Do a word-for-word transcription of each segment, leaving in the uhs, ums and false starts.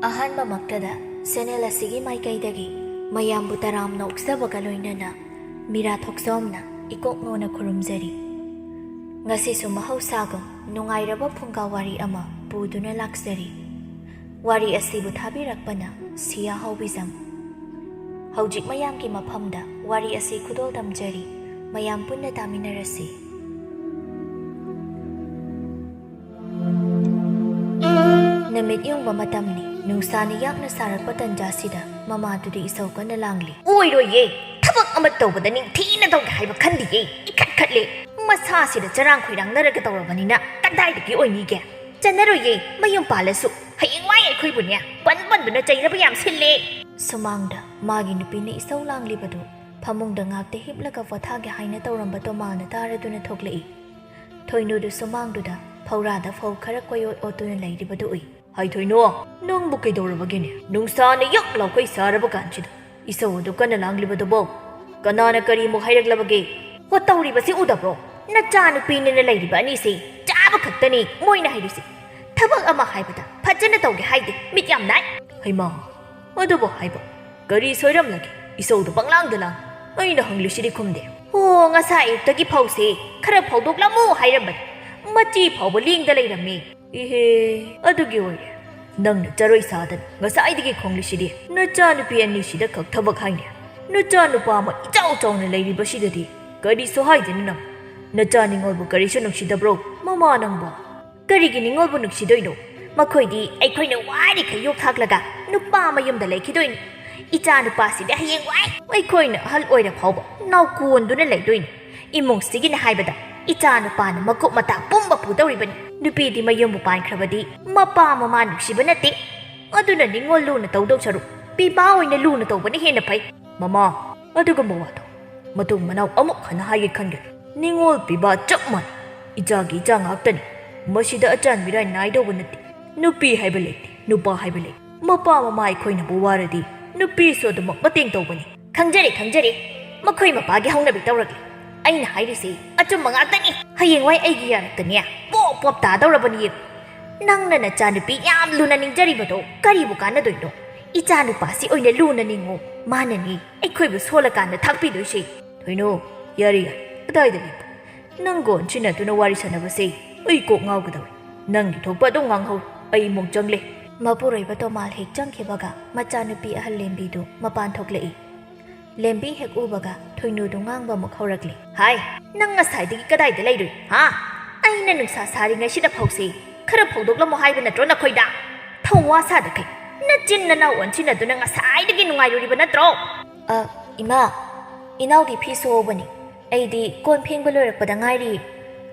ꯑꯍꯥꯟꯕꯃꯛꯇꯗ channel ꯑꯁꯤꯒꯤ ꯃꯥꯏꯀꯩꯗꯒꯤ ꯃꯌꯥꯝꯕꯨ ꯇꯔꯥꯝꯅ ꯑꯣꯛꯆꯕꯒ ꯂꯣꯏꯅꯅ ꯃꯤꯔꯥ ꯊꯣꯛꯆꯣꯝꯅ ꯏꯀꯣꯛ ꯅꯣꯟꯅ ꯈꯨꯔꯨꯝꯖꯔꯤ꯫ ꯉꯁꯤꯁꯨ ꯃꯍꯧꯁꯥꯒꯨꯝ ꯅꯨꯡꯉꯥꯏꯔꯕ ꯐꯨꯡꯒꯥ ꯋꯥꯔꯤ ꯑꯃ ꯄꯨꯗꯨꯅ ꯂꯥꯛꯆꯔꯤ꯫ ꯋꯥꯔꯤ ꯑꯁꯤꯕꯨ ꯊꯥꯕꯤꯔꯛꯄꯅ ꯁꯤꯌꯥ ꯍꯥꯎꯕꯤꯖꯝ꯫ ꯍꯧꯖꯤꯛ ꯃꯌꯥꯝꯒꯤ ꯃꯐꯝꯗ ꯋꯥꯔꯤ ꯑꯁꯤ ꯈꯨꯗꯣꯜ ꯇꯝꯖꯔꯤ꯫ ꯃꯌꯥꯝ ꯄꯨꯟꯅ ꯇꯥꯃꯤꯟꯅꯔꯁꯤ꯫ ꯅꯨꯃꯤꯠ ꯌꯨꯡꯕ ꯃꯇꯝꯅꯤ꯫ ꯅꯨꯡꯁꯥꯅ ꯌꯥꯛꯅ ꯁꯥꯔꯛꯄ ꯇꯟꯖꯥꯁꯤꯗ ꯃꯃꯥꯗꯨꯗꯤ ꯏꯁꯧ ꯀꯟꯅ ꯂꯥꯡꯂꯤ꯫ ꯑꯣꯏꯔꯣꯏꯌꯦ! ꯊꯕꯛ ꯑꯃ ꯇꯧꯕꯗ ꯅꯤꯡꯊꯤꯅ ꯇꯧꯒꯦ ꯍꯥꯏꯕ ꯈꯟꯗꯤꯌꯦ꯫ ꯏꯈꯠ ꯈꯠꯂꯦ꯫ ꯃꯁꯥꯁꯤꯗ ꯆꯔꯥꯡ ꯈꯣꯏꯔꯥꯡꯅꯔꯒ ꯇꯧꯔꯕꯅꯤꯅ ꯀꯗꯥꯏꯗꯒꯤ ꯑꯣꯏꯅꯤꯒꯦ? ꯆꯟꯅꯔꯣꯏꯌꯦ꯫ ꯃꯌꯨꯝ ꯄꯥꯜꯂꯁꯨ ꯍꯌꯦꯡꯋꯥꯏ ꯑꯩꯈꯣꯏꯕꯨꯅꯦ ꯄꯟ ꯄꯟꯗꯨꯅ ꯆꯩꯅꯕ ꯌꯥꯝ ꯁꯤꯜꯂꯦ꯫ ꯁꯨꯃꯥꯡꯗ ꯃꯥꯒꯤ ꯅꯨꯄꯤꯅ ꯏꯁꯧ ꯂꯥꯡꯂꯤꯕꯗꯨ ꯐꯃꯨꯡꯗ ꯉꯥꯛꯇ ꯍꯤꯞꯂꯒ ꯄꯣꯊꯥꯒꯦ ꯍꯥꯏꯅ ꯇꯧꯔꯝꯕ ꯇꯣꯃꯥꯅ ꯇꯥꯔꯗꯨꯅ ꯊꯣꯛꯂꯛꯏ꯫ ꯊꯣꯏꯅꯨꯗꯨ ꯁꯨꯃꯥꯡꯗꯨꯗ ꯐꯧꯔꯥꯗ ꯐꯧ ꯈꯔ ꯀꯣꯏꯑꯣꯠ ꯑꯣꯠꯇꯨꯅ ꯂꯩꯔꯤꯕꯗꯨ ꯎꯏ꯫ "ꯍꯩ ꯊꯣꯏꯅꯨ, ꯅꯪꯕꯨ ꯀꯩꯗꯧꯔꯕꯒꯦꯅꯦ? ꯅꯨꯡꯁꯥꯅ ꯌꯛ ꯂꯥꯎꯈꯩ ꯁꯥꯔꯕ ꯀꯥꯟꯁꯤꯗ ꯏꯁꯧ ꯑꯗꯨ ꯀꯟꯅ ꯂꯥꯡꯂꯤꯕꯗꯨꯕꯣ? ꯀꯅꯥꯅ ꯀꯔꯤꯃꯨꯛ ꯍꯥꯏꯔꯛꯂꯕꯒꯦ?" "ꯍꯣ, ꯇꯧꯔꯤꯕꯁꯤ ꯎꯗꯕ꯭ꯔꯣ? ꯅꯆꯥꯅꯨꯄꯤꯅꯤꯅ ꯂꯩꯔꯤꯕ ꯑꯅꯤꯁꯤ ꯆꯥꯕ ꯈꯛꯇꯅꯤ ꯃꯣꯏꯅ ꯍꯩꯔꯤꯁꯤ꯫ ꯊꯕꯛ ꯑꯃ ꯍꯥꯏꯕꯗ ꯐꯖꯅ ꯇꯧꯒꯦ ꯍꯥꯏꯗꯦ, ꯃꯤꯠ ꯌꯥꯝ ꯅꯥꯏ꯫" "ꯍꯩꯃꯥ, ꯑꯗꯨꯕꯨ ꯍꯥꯏꯕ, ꯀꯔꯤ ꯁꯣꯏꯔꯝꯂꯒꯦ? ꯏꯁꯧꯗꯨ ꯄꯪꯂꯥꯡꯗ ꯂꯥꯡ꯫ ꯑꯩꯅ ꯍꯪꯂꯤꯁꯤꯗꯤ ꯈꯨꯝꯗꯦ꯫" "ꯍꯣ, ꯉꯁꯥꯏ ꯑꯌꯨꯛꯇꯒꯤ ꯐꯧꯁꯦ ꯈꯔ ꯐꯧꯗꯣꯛꯂꯝꯃꯨ ꯍꯥꯏꯔꯝꯕꯅꯤ, ꯃꯆꯤ ꯐꯥꯎꯕ ꯂꯦꯡꯗ ꯂꯩꯔꯝꯃꯤ꯫" "ꯏꯍꯦ, ꯑꯗꯨꯒꯤ ꯑꯣꯏꯔꯦ꯫ ꯅꯪꯅ ꯆꯔꯣꯏ ꯁꯥꯗꯅ ꯉꯁꯥꯏꯗꯒꯤ ꯈꯣꯡꯂꯤꯁꯤꯗꯤ꯫ ꯅꯆꯥꯅꯨꯄꯤ ꯑꯅꯤꯁꯤꯗ ꯈꯛ ꯊꯕꯛ ꯍꯥꯏꯅꯦ꯫ ꯅꯆꯥꯅꯨꯄꯥ ꯑꯃ ꯏꯆꯥꯎ ꯆꯥꯎꯅ ꯂꯩꯔꯤꯕꯁꯤꯗꯗꯤ ꯀꯔꯤꯁꯨ ꯍꯥꯏꯗꯦꯅ ꯅꯪ? ꯅꯆꯥ ꯅꯤꯉꯣꯜꯕꯨ ꯀꯔꯤꯁꯨ ꯅꯨꯡꯁꯤꯗꯕ꯭ꯔꯣ, ꯃꯃꯥ ꯅꯪꯕꯣ?" "ꯀꯔꯤꯒꯤ ꯅꯤꯉꯣꯜꯕꯨ ꯅꯨꯡꯁꯤꯗꯣꯏꯅꯣ? ꯃꯈꯣꯏꯗꯤ ꯑꯩꯈꯣꯏꯅ ꯋꯥꯔꯤꯈꯩ ꯌꯣꯛꯊꯥꯛꯂꯒ ꯅꯨꯄꯥ ꯃꯌꯨꯝꯗ ꯂꯩꯈꯤꯗꯣꯏꯅꯤ꯫ ꯏꯆꯥ ꯅꯨꯄꯥꯁꯤꯗꯤ ꯍꯌꯦꯡꯋꯥꯏ ꯑꯩꯈꯣꯏꯅ ꯑꯍꯜ ꯑꯣꯏꯔ ꯐꯥꯎꯕ ꯅꯥꯎꯀꯣꯟꯗꯨꯅ ꯂꯩꯗꯣꯏꯅꯤ꯫ ꯏꯃꯨꯡꯁꯤꯒꯤꯅ ꯍꯥꯏꯕꯗ ꯏꯆꯥ ꯅꯨꯄꯥꯅ ꯃꯀꯨꯞ ꯃꯇꯥ ꯄꯨꯝꯕ ꯄꯨꯗꯧꯔꯤꯕꯅꯤ꯫ ꯅꯨꯄꯤꯗꯤ ꯃꯌꯨꯝꯕꯨ ꯄꯥꯟꯈ꯭ꯔꯕꯗꯤ ꯃꯄꯥ ꯃꯃꯥ ꯅꯨꯡꯁꯤꯕ ꯅꯠꯇꯦ꯫ ꯑꯗꯨꯅ ꯅꯤꯉꯣꯜ ꯂꯨꯅ ꯇꯧꯗꯧ ꯁꯔꯨꯛ ꯄꯤꯕꯥ ꯑꯣꯏꯅ ꯂꯨꯅ ꯇꯧꯕꯅ ꯍꯦꯟꯅ ꯐꯩ꯫" "ꯃꯃꯥ, ꯑꯗꯨꯒꯨꯝꯕ ꯋꯥꯗꯣ ꯃꯇꯨꯡ ꯃꯅꯥꯎ ꯑꯃꯨꯛ ꯍꯟꯅ ꯍꯥꯏꯒꯦ ꯈꯟꯒꯦ꯫ ꯅꯤꯉꯣꯜ ꯄꯤꯕꯥ ꯆꯞ ꯃꯥꯟꯅꯩ꯫ ꯏꯆꯥꯒꯤ ꯏꯆꯥ ꯉꯥꯛꯇꯅꯤ꯫ ꯃꯁꯤꯗ ꯑꯆꯥꯟ ꯃꯤꯔꯥꯏ ꯅꯥꯏꯗꯧꯕ ꯅꯠꯇꯦ꯫ ꯅꯨꯄꯤ ꯍꯥꯏꯕ ꯂꯩꯇꯦ, ꯅꯨꯄꯥ ꯍꯥꯏꯕ ꯂꯩ꯫ ꯃꯄꯥ ꯃꯃꯥ ꯑꯩꯈꯣꯏꯅꯕꯨ ꯋꯥꯔꯗꯤ ꯅꯨꯄꯤꯁꯨ ꯑꯗꯨꯃꯛ ꯃꯇꯦꯡ ꯇꯧꯕꯅꯤ꯫" "ꯈꯪꯖꯔꯦ, ꯈꯪꯖꯔꯦ꯫ ꯃꯈꯣꯏ ꯃꯄꯥꯒꯤ ꯍꯧꯅꯕꯤ ꯇꯧꯔꯒꯦ꯫ ꯑꯩꯅ ꯍꯥꯏꯔꯤꯁꯤ ꯑꯆꯨꯝꯕ ꯉꯥꯛꯇꯅꯤ꯫ ꯍꯌꯦꯡꯋꯥꯏ ꯑꯩꯒꯤ ꯌꯥꯔꯛꯇꯅꯦ ꯄꯣꯞ ꯄꯣꯞ ꯇꯥꯗꯧꯔꯕꯅꯤ꯫ ꯅꯪꯅ ꯅꯆꯥꯅꯨꯄꯤ ꯌꯥꯝ ꯂꯨꯅ ꯅꯤꯡꯖꯔꯤꯕꯗꯣ ꯀꯔꯤꯕꯨ ꯀꯥꯟꯅꯗꯣꯏꯅꯣ? ꯏꯆꯥꯅꯨꯄꯥꯁꯤ ꯑꯣꯏꯅ ꯂꯨꯅ ꯅꯤꯡꯉꯨ, ꯃꯥꯅꯅꯤ ꯑꯩꯈꯣꯏꯕꯨ ꯁꯣꯜꯂꯀꯥꯟꯗ ꯊꯥꯛꯄꯤꯗꯣꯏꯁꯤ꯫ ꯊꯣꯏꯅꯨ, ꯌꯥꯔꯦ ꯌꯥꯔꯦ, ꯀꯗꯥꯏꯗ ꯂꯩꯕ? ꯅꯪꯒ ꯑꯣꯟꯁꯤꯟꯅꯗꯨꯅ ꯋꯥꯔꯤ ꯁꯥꯟꯅꯕꯁꯦ ꯑꯩ ꯀꯣꯛ ꯉꯥꯎꯒꯗꯧꯔꯦ꯫ ꯅꯪꯒꯤ ꯊꯣꯛꯄ ꯑꯗꯨꯝ ꯉꯥꯡꯍꯧ, ꯑꯩ ꯏꯃꯨꯡ ꯆꯪꯂꯦ꯫ ꯃꯄꯨꯔꯣꯏꯕ ꯇꯣꯃꯥꯜ ꯍꯦꯛ ꯆꯪꯈꯤꯕꯒ ꯃꯆꯥꯅꯨꯄꯤ ꯑꯍꯜ ꯂꯦꯝꯕꯤꯗꯨ ꯃꯄꯥꯟ ꯊꯣꯛꯂꯛꯏ꯫ ꯂꯦꯝꯕꯤ ꯍꯦꯛ ꯎꯕꯒ ꯊꯣꯏꯅꯨꯗꯨ ꯉꯥꯡꯕ ꯑꯃꯨꯛ ꯍꯧꯔꯛꯂꯦ꯫ ꯍꯥꯏ, ꯅꯪ ꯉꯁꯥꯏꯗꯒꯤ ꯀꯗꯥꯏꯗ ꯂꯩꯔꯨꯏ, ꯍꯥ? ꯑꯩꯅ ꯅꯨꯡꯁꯥ ꯁꯥꯔꯤꯉꯩꯁꯤꯗ ꯐꯧꯁꯤ ꯈꯔ ꯐꯧꯗꯣꯛꯂꯝꯃꯣ ꯍꯥꯏꯕ ꯅꯠꯇ꯭ꯔꯣ ꯅꯈꯣꯏꯗ? ꯊꯧꯋꯥ ꯁꯥꯗꯈꯩ, ꯅꯆꯤꯟ ꯅꯅꯥꯎ ꯑꯣꯟꯁꯤꯟꯅꯗꯨꯅ ꯉꯁꯥꯏꯗꯒꯤ ꯅꯨꯡꯉꯥꯏꯔꯨꯔꯤꯕ ꯅꯠꯇ꯭ꯔꯣ? ꯑ, ꯏꯃꯥ, ꯏꯅꯥꯎꯗꯤ ꯐꯤ ꯁꯨꯍꯧꯕꯅꯤ꯫ ꯑꯩꯗꯤ ꯀꯣꯟ ꯐꯦꯡꯕ ꯂꯣꯏꯔꯛꯄꯗ ꯉꯥꯏꯔꯤ꯫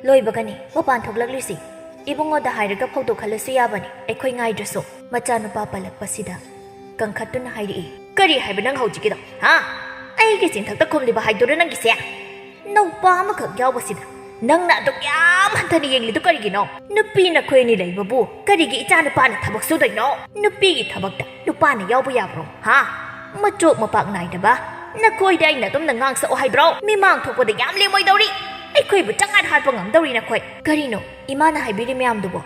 ꯂꯣꯏꯕꯒꯅꯤ ꯃꯄꯥꯟ ꯊꯣꯛꯂꯛꯂꯤꯁꯤ꯫ ꯏꯕꯨꯡꯉꯣꯗ ꯍꯥꯏꯔꯒ ꯐꯧꯗꯣꯛꯍꯜꯂꯁꯨ ꯌꯥꯕꯅꯤ, ꯑꯩꯈꯣꯏ ꯉꯥꯏꯗ꯭ꯔꯁꯨ꯫ ꯃꯆꯥꯅꯨꯄꯥ ꯄꯜꯂꯛꯄꯁꯤꯗ ꯀꯟꯈꯠꯇꯨꯅ ꯍꯥꯏꯔꯛꯏ꯫ ꯀꯔꯤ ꯍꯥꯏꯕ ꯅꯪ ꯍꯧꯖꯤꯛꯀꯤꯗꯣ, ꯍꯥ? ꯑꯩꯒꯤ ꯆꯤꯟꯊꯛꯇ ꯈꯨꯝꯂꯤꯕ ꯍꯥꯏꯗꯨꯔ ꯅꯪꯒꯤꯁꯦ? ꯅꯧꯄꯥ ꯑꯃꯈꯛ ꯌꯥꯎꯕꯁꯤꯗ ꯅꯪꯅ ꯑꯗꯨꯛ ꯌꯥꯝ ꯍꯟꯊꯅ ꯌꯦꯡꯂꯤꯗꯨ ꯀꯔꯤꯒꯤꯅꯣ? ꯅꯨꯄꯤ ꯅꯈꯣꯏ ꯑꯅꯤ ꯂꯩꯕꯕꯨ ꯀꯔꯤꯒꯤ ꯏꯆꯥ ꯅꯨꯄꯥꯅ ꯊꯕꯛ ꯁꯨꯗꯣꯏꯅꯣ? ꯅꯨꯄꯤꯒꯤ ꯊꯕꯛꯇ ꯅꯨꯄꯥꯅ ꯌꯥꯎꯕ ꯌꯥꯕ꯭ꯔꯣ, ꯍꯥ? ꯃꯆꯣꯛ ꯃꯄꯥꯛ ꯅꯥꯏꯗꯕ ꯅꯈꯣꯏꯗ ꯑꯩꯅ ꯑꯗꯨꯝꯅ ꯉꯥꯡꯁꯛꯑꯣ ꯍꯥꯏꯕ꯭ꯔꯣ? ꯃꯤꯃꯥꯡ ꯊꯣꯛꯄꯗ ꯌꯥꯝ ꯂꯦꯝꯃꯣꯏꯗꯧꯔꯤ꯫ ꯑꯩꯈꯣꯏꯕꯨ ꯆꯉꯥꯠ ꯍꯥꯠꯄ ꯉꯝꯗꯧꯔꯤ ꯅꯈꯣꯏ꯫ ꯀꯔꯤꯅꯣ ꯏꯃꯥꯅ ꯍꯥꯏꯕꯤꯔꯤ ꯃꯌꯥꯝꯗꯨꯕꯣ?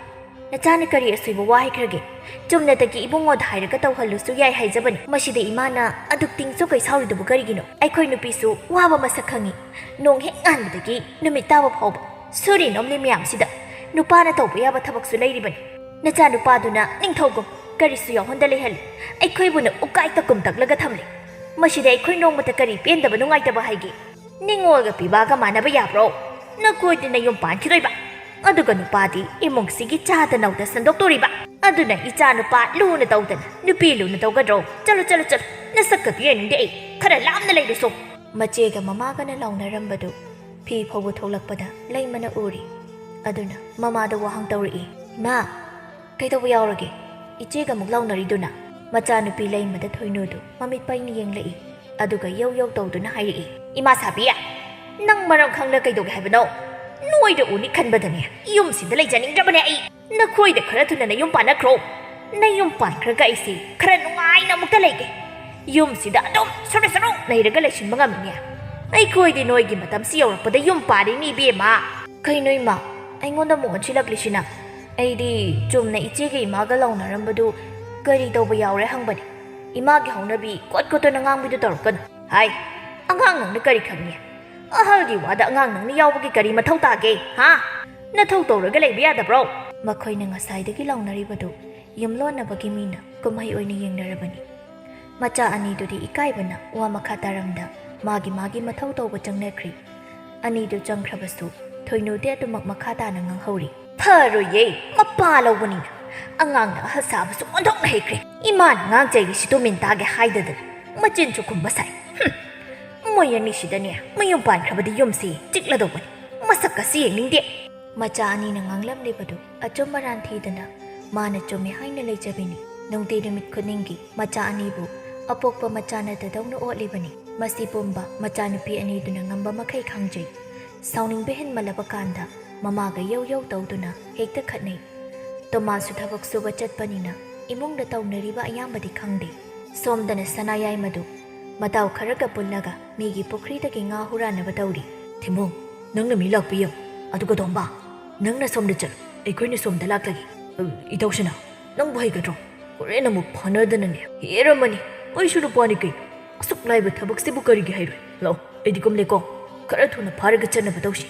ꯅꯆꯥꯅ ꯀꯔꯤ ꯑꯁꯣꯏꯕ ꯋꯥ ꯍꯥꯏꯈ꯭ꯔꯒꯦ? ꯆꯨꯝꯅꯇꯒꯤ ꯏꯕꯨꯡꯉꯣꯗ ꯍꯥꯏꯔꯒ ꯇꯧꯍꯜꯂꯨꯁꯨ ꯌꯥꯏ ꯍꯥꯏꯖꯕꯅꯤ꯫ ꯃꯁꯤꯗ ꯏꯃꯥꯅ ꯑꯗꯨꯛ ꯇꯤꯡ ꯆꯣꯀꯩ ꯁꯥꯎꯔꯤꯗꯨꯕꯨ ꯀꯔꯤꯒꯤꯅꯣ? ꯑꯩꯈꯣꯏ ꯅꯨꯄꯤꯁꯨ ꯋꯥꯕ ꯃꯁꯛ ꯈꯪꯉꯤ꯫ ꯅꯣꯡ ꯍꯦꯛ ꯉꯥꯟꯕꯗꯒꯤ ꯅꯨꯃꯤꯠ ꯇꯥꯕ ꯐꯥꯎꯕ ꯁꯨꯔꯤ ꯅꯣꯝꯂꯤ ꯃꯌꯥꯝꯁꯤꯗ ꯅꯨꯄꯥꯅ ꯇꯧꯕ ꯌꯥꯕ ꯊꯕꯛꯁꯨ ꯂꯩꯔꯤꯕꯅꯤ꯫ ꯅꯆꯥꯅꯨꯄꯥꯗꯨꯅ ꯅꯤꯡꯊꯧꯒꯨꯝ ꯀꯔꯤꯁꯨ ꯌꯥꯎꯍꯟꯗ ꯂꯩꯍꯜꯂꯤ꯫ ꯑꯩꯈꯣꯏꯕꯨꯅ ꯎꯀꯥꯏ ꯇꯛꯀꯨꯝ ꯇꯛꯂꯒ ꯊꯝꯂꯤ꯫ ꯃꯁꯤꯗ ꯑꯩꯈꯣꯏ ꯅꯣꯡꯃꯇ ꯀꯔꯤ ꯄꯦꯟꯗꯕ ꯅꯨꯡꯉꯥꯏꯇꯕ ꯍꯥꯏꯒꯦ? ꯅꯤꯡꯉꯣꯜꯒ ꯄꯤꯕꯥꯒ ꯃꯥꯟꯅꯕ ꯌꯥꯕ꯭ꯔꯣ? ꯅꯈꯣꯏꯗꯤ ꯅꯌꯨꯝ ꯄꯥꯟꯈꯤꯗꯣꯏꯕ, ꯑꯗꯨꯒ ꯅꯨꯄꯥꯗꯤ ꯏꯃꯨꯡꯁꯤꯒꯤ ꯆꯥꯗ ꯅꯧꯗ ꯁꯟꯗꯣꯛꯇꯣꯔꯤꯕ꯫ ꯑꯗꯨꯅ ꯏꯆꯥ ꯅꯨꯄꯥ ꯂꯨꯅ ꯇꯧꯗꯅ ꯅꯨꯄꯤ ꯂꯨꯅ ꯇꯧꯒꯗ꯭ꯔꯣ? ꯆꯠꯂꯨ, ꯆꯠꯂꯨ, ꯆꯠꯂꯨ꯫ ꯅꯁꯛꯀꯗꯨ ꯌꯦꯡꯅꯤꯡꯗꯦ ꯑꯩ꯫ ꯈꯔ ꯂꯥꯞꯅ ꯂꯩꯔꯨꯁꯣ꯫ ꯃꯆꯦꯒ ꯃꯃꯥꯒꯅ ꯂꯥꯎꯅꯔꯝꯕꯗꯨ ꯐꯤ ꯐꯧꯕ ꯊꯣꯛꯂꯛꯄꯗ ꯂꯩꯃꯅ ꯎꯔꯤ꯫ ꯑꯗꯨꯅ ꯃꯃꯥꯗ ꯋꯥꯍꯪ ꯇꯧꯔꯛꯏ꯫ ꯏꯃꯥ, ꯀꯩꯗꯧꯕ ꯌꯥꯎꯔꯒꯦ? ꯏꯆꯦꯒ ꯑꯃꯨꯛ ꯂꯥꯎꯅꯔꯤꯗꯨꯅ? ꯃꯆꯥꯅꯨꯄꯤ ꯂꯩꯃꯗ ꯊꯣꯏꯅꯨꯗꯨ ꯃꯃꯤꯠ ꯄꯩꯅ ꯌꯦꯡꯂꯛꯏ꯫ ꯑꯗꯨꯒ ꯌꯧ ꯌꯧ ꯇꯧꯗꯨꯅ ꯍꯥꯏꯔꯛꯏ꯫ ꯏꯃꯥ ꯁꯥꯕꯤ, ꯅꯪ ꯃꯔꯝ ꯈꯪꯅ ꯀꯩꯗꯧꯒꯦ ꯍꯥꯏꯕꯅꯣ? ꯅꯣꯏꯗ ꯎꯅꯤ ꯈꯟꯕꯗꯅꯦ ꯌꯨꯝꯁꯤꯗ ꯂꯩꯖꯅꯤꯡꯗ꯭ꯔꯕꯅꯦ ꯑꯩ꯫ ꯅꯈꯣꯏꯗ ꯈꯔ ꯊꯨꯅ ꯅꯌꯨꯝ ꯄꯥꯟꯅꯈ꯭ꯔꯣ꯫ ꯅꯌꯨꯝ ꯄꯥꯟꯈ꯭ꯔꯒ ꯑꯩꯁꯦ ꯈꯔ ꯅꯨꯡꯉꯥꯏꯅ ꯑꯃꯨꯛꯇ ꯂꯩꯒꯦ꯫ ꯌꯨꯝꯁꯤꯗ ꯑꯗꯨꯝ ꯁꯨꯔꯨ ꯁꯨꯔꯨ ꯂꯩꯔꯒ ꯂꯩꯁꯤꯟꯕ ꯉꯝꯃꯤꯅꯦ꯫ ꯑꯩꯈꯣꯏꯗꯤ ꯅꯣꯏꯒꯤ ꯃꯇꯝꯁꯤ ꯌꯧꯔꯛꯄꯗ ꯌꯨꯝ ꯄꯥꯜꯂꯤꯅꯤ ꯏꯕꯦꯝꯃ꯫ ꯀꯩꯅꯣ ꯏꯃꯥ, ꯑꯩꯉꯣꯟꯗ ꯑꯃꯨꯛ ꯑꯣꯟꯁꯤꯜꯂꯛꯂꯤꯁꯤꯅ? ꯑꯩꯗꯤ ꯆꯨꯝꯅ ꯏꯆꯦꯒ ꯏꯃꯥꯒ ꯂꯥꯎꯅꯔꯝꯕꯗꯨ ꯀꯔꯤ ꯇꯧꯕ ꯌꯥꯎꯔꯦ ꯍꯪꯕꯅꯤ꯫ ꯏꯃꯥꯒꯤ ꯍꯧꯅꯕꯤ ꯀꯣꯠ ꯀꯣꯠꯇꯅ ꯉꯥꯡꯕꯤꯗꯨ ꯇꯧꯔꯛꯀꯅꯨ꯫ ꯍꯥꯏ, ꯑꯉꯥꯡ ꯅꯪꯅ ꯀꯔꯤ ꯈꯪꯉꯤ? ꯑꯍꯜꯒꯤ ꯋꯥꯗ ꯑꯉꯥꯡ ꯅꯪꯅ ꯌꯥꯎꯕꯒꯤ ꯀꯔꯤ ꯃꯊꯧ ꯇꯥꯒꯦ? ꯍꯥ? ꯅꯊꯧ ꯇꯧꯔꯒ ꯂꯩꯕ ꯌꯥꯗꯕ꯭ꯔꯣ? ꯃꯈꯣꯏꯅ ꯉꯁꯥꯏꯗꯒꯤ ꯂꯥꯎꯅꯔꯤꯕꯗꯨ ꯌꯨꯝꯂꯣꯟꯅꯕꯒꯤ ꯃꯤꯅ ꯀꯨꯝꯍꯩ ꯑꯣꯏꯅ ꯌꯦꯡꯅꯔꯕꯅꯤ꯫ ꯃꯆꯥ ꯑꯅꯤꯗꯨꯗꯤ ꯏꯀꯥꯏꯕꯅ ꯋꯥ ꯃꯈꯥ ꯇꯥꯔꯝꯗ ꯃꯥꯒꯤ ꯃꯥꯒꯤ ꯃꯊꯧ ꯇꯧꯕ ꯆꯪꯅꯈ꯭ꯔꯤ꯫ ꯑꯅꯤꯗꯨ ꯆꯪꯈ꯭ꯔꯕꯁꯨ ꯊꯣꯏꯅꯨꯗꯤ ꯑꯗꯨꯃꯛ ꯃꯈꯥ ꯇꯥꯅ ꯉꯥꯡꯍꯧꯔꯤ꯫ "ꯐꯔꯣꯏꯌꯦ, ꯃꯄꯥ ꯂꯧꯕꯅꯤꯅ꯫ ꯑꯉꯥꯡꯅ ꯑꯍꯜ ꯁꯥꯕꯁꯨ ꯑꯣꯟꯊꯣꯛꯅ ꯍꯩꯈ꯭ꯔꯦ꯫ ꯏꯃꯥꯅ ꯉꯥꯡꯖꯩꯒꯤꯁꯤꯗꯨ ꯃꯤꯟ ꯇꯥꯒꯦ ꯍꯥꯏꯗꯗꯅ ꯃꯆꯤꯟꯁꯨ ꯈꯨꯝꯕ ꯁꯥꯏ꯫ ꯍꯨꯝ, ꯃꯣꯏ ꯑꯅꯤꯁꯤꯗꯅꯦ ꯃꯌꯨꯝ ꯄꯥꯟꯈ꯭ꯔꯕꯗꯤ ꯌꯨꯝꯁꯤ ꯆꯤꯛꯂꯗꯧꯕꯅꯤ꯫ ꯃꯁꯛ ꯑꯁꯤ ꯌꯦꯡꯅꯤꯡꯗꯦ꯫" ꯃꯆꯥ ꯑꯅꯤꯅ ꯉꯥꯡꯂꯝꯂꯤꯕꯗꯨ ꯑꯆꯨꯝ ꯑꯔꯥꯟ ꯊꯤꯗꯅ ꯃꯥꯅ ꯆꯨꯝꯃꯤ ꯍꯥꯏꯅ ꯂꯩꯖꯕꯤꯅꯤ꯫ ꯅꯨꯡꯇꯤ ꯅꯨꯃꯤꯠ ꯈꯨꯗꯤꯡꯒꯤ ꯃꯆꯥ ꯑꯅꯤꯕꯨ ꯑꯄꯣꯛꯄ ꯃꯆꯥ ꯅꯠꯇꯗꯧꯅ ꯑꯣꯠꯂꯤꯕꯅꯤ꯫ ꯃꯁꯤ ꯄꯨꯝꯕ ꯃꯆꯥꯅꯨꯄꯤ ꯑꯅꯤꯗꯨꯅ ꯉꯝꯕ ꯃꯈꯩ ꯈꯪꯖꯩ꯫ ꯁꯥꯎꯅꯤꯡꯕ ꯍꯦꯟꯃꯜꯂꯕ ꯀꯥꯟꯗ ꯃꯃꯥꯒ ꯌꯧ ꯌꯧ ꯇꯧꯗꯨꯅ ꯍꯦꯛꯇ ꯈꯠꯅꯩ꯫ ꯇꯣꯃꯥꯁꯁꯨ ꯊꯕꯛ ꯁꯨꯕ ꯆꯠꯄꯅꯤꯅ ꯏꯃꯨꯡꯗ ꯇꯧꯅꯔꯤꯕ ꯑꯌꯥꯝꯕꯗꯤ ꯈꯪꯗꯦ꯫ ꯁꯣꯝꯗꯅ ꯁꯅꯥꯌꯥꯏꯃꯗꯨ ꯃꯇꯥꯎ ꯈꯔꯒ ꯄꯨꯜꯂꯒ ꯃꯤꯒꯤ ꯄꯨꯈ꯭ꯔꯤꯗꯒꯤ ꯉꯥ ꯍꯨꯔꯥꯟꯅꯕ ꯇꯧꯔꯤ꯫ "ꯊꯤꯃꯣꯡ, ꯅꯪꯅ ꯃꯤ ꯂꯥꯛꯄ ꯌꯦꯡꯉꯨ꯫ ꯑꯗꯨꯒ ꯇꯣꯝꯕ, ꯅꯪꯅ ꯁꯣꯝꯗ ꯆꯠꯂꯨ꯫ ꯑꯩꯈꯣꯏꯅ ꯁꯣꯝꯗ ꯂꯥꯛꯂꯒꯦ꯫ ꯑ, ꯏꯇꯧꯁꯤꯅ, ꯅꯪꯕꯨ ꯍꯩꯒꯗ꯭ꯔꯣ? ꯍꯣꯔꯦꯟ ꯑꯃꯨꯛ ꯐꯥꯅꯗꯅꯅꯦ ꯍꯦꯔꯝꯃꯅꯤ꯫ ꯑꯩꯁꯨ ꯅꯨꯄꯥꯅꯤ ꯀꯩꯅꯣ꯫ ꯑꯁꯨꯛ ꯂꯥꯏꯕ ꯊꯕꯛꯁꯤꯕꯨ ꯀꯔꯤꯒꯤ ꯍꯩꯔꯣꯏ? ꯂꯥꯛꯑꯣ, ꯑꯩꯗꯤ ꯀꯨꯝꯂꯦꯀꯣ꯫ ꯈꯔ ꯊꯨꯅ ꯐꯥꯔꯒ ꯆꯠꯅꯕ ꯇꯧꯁꯤ꯫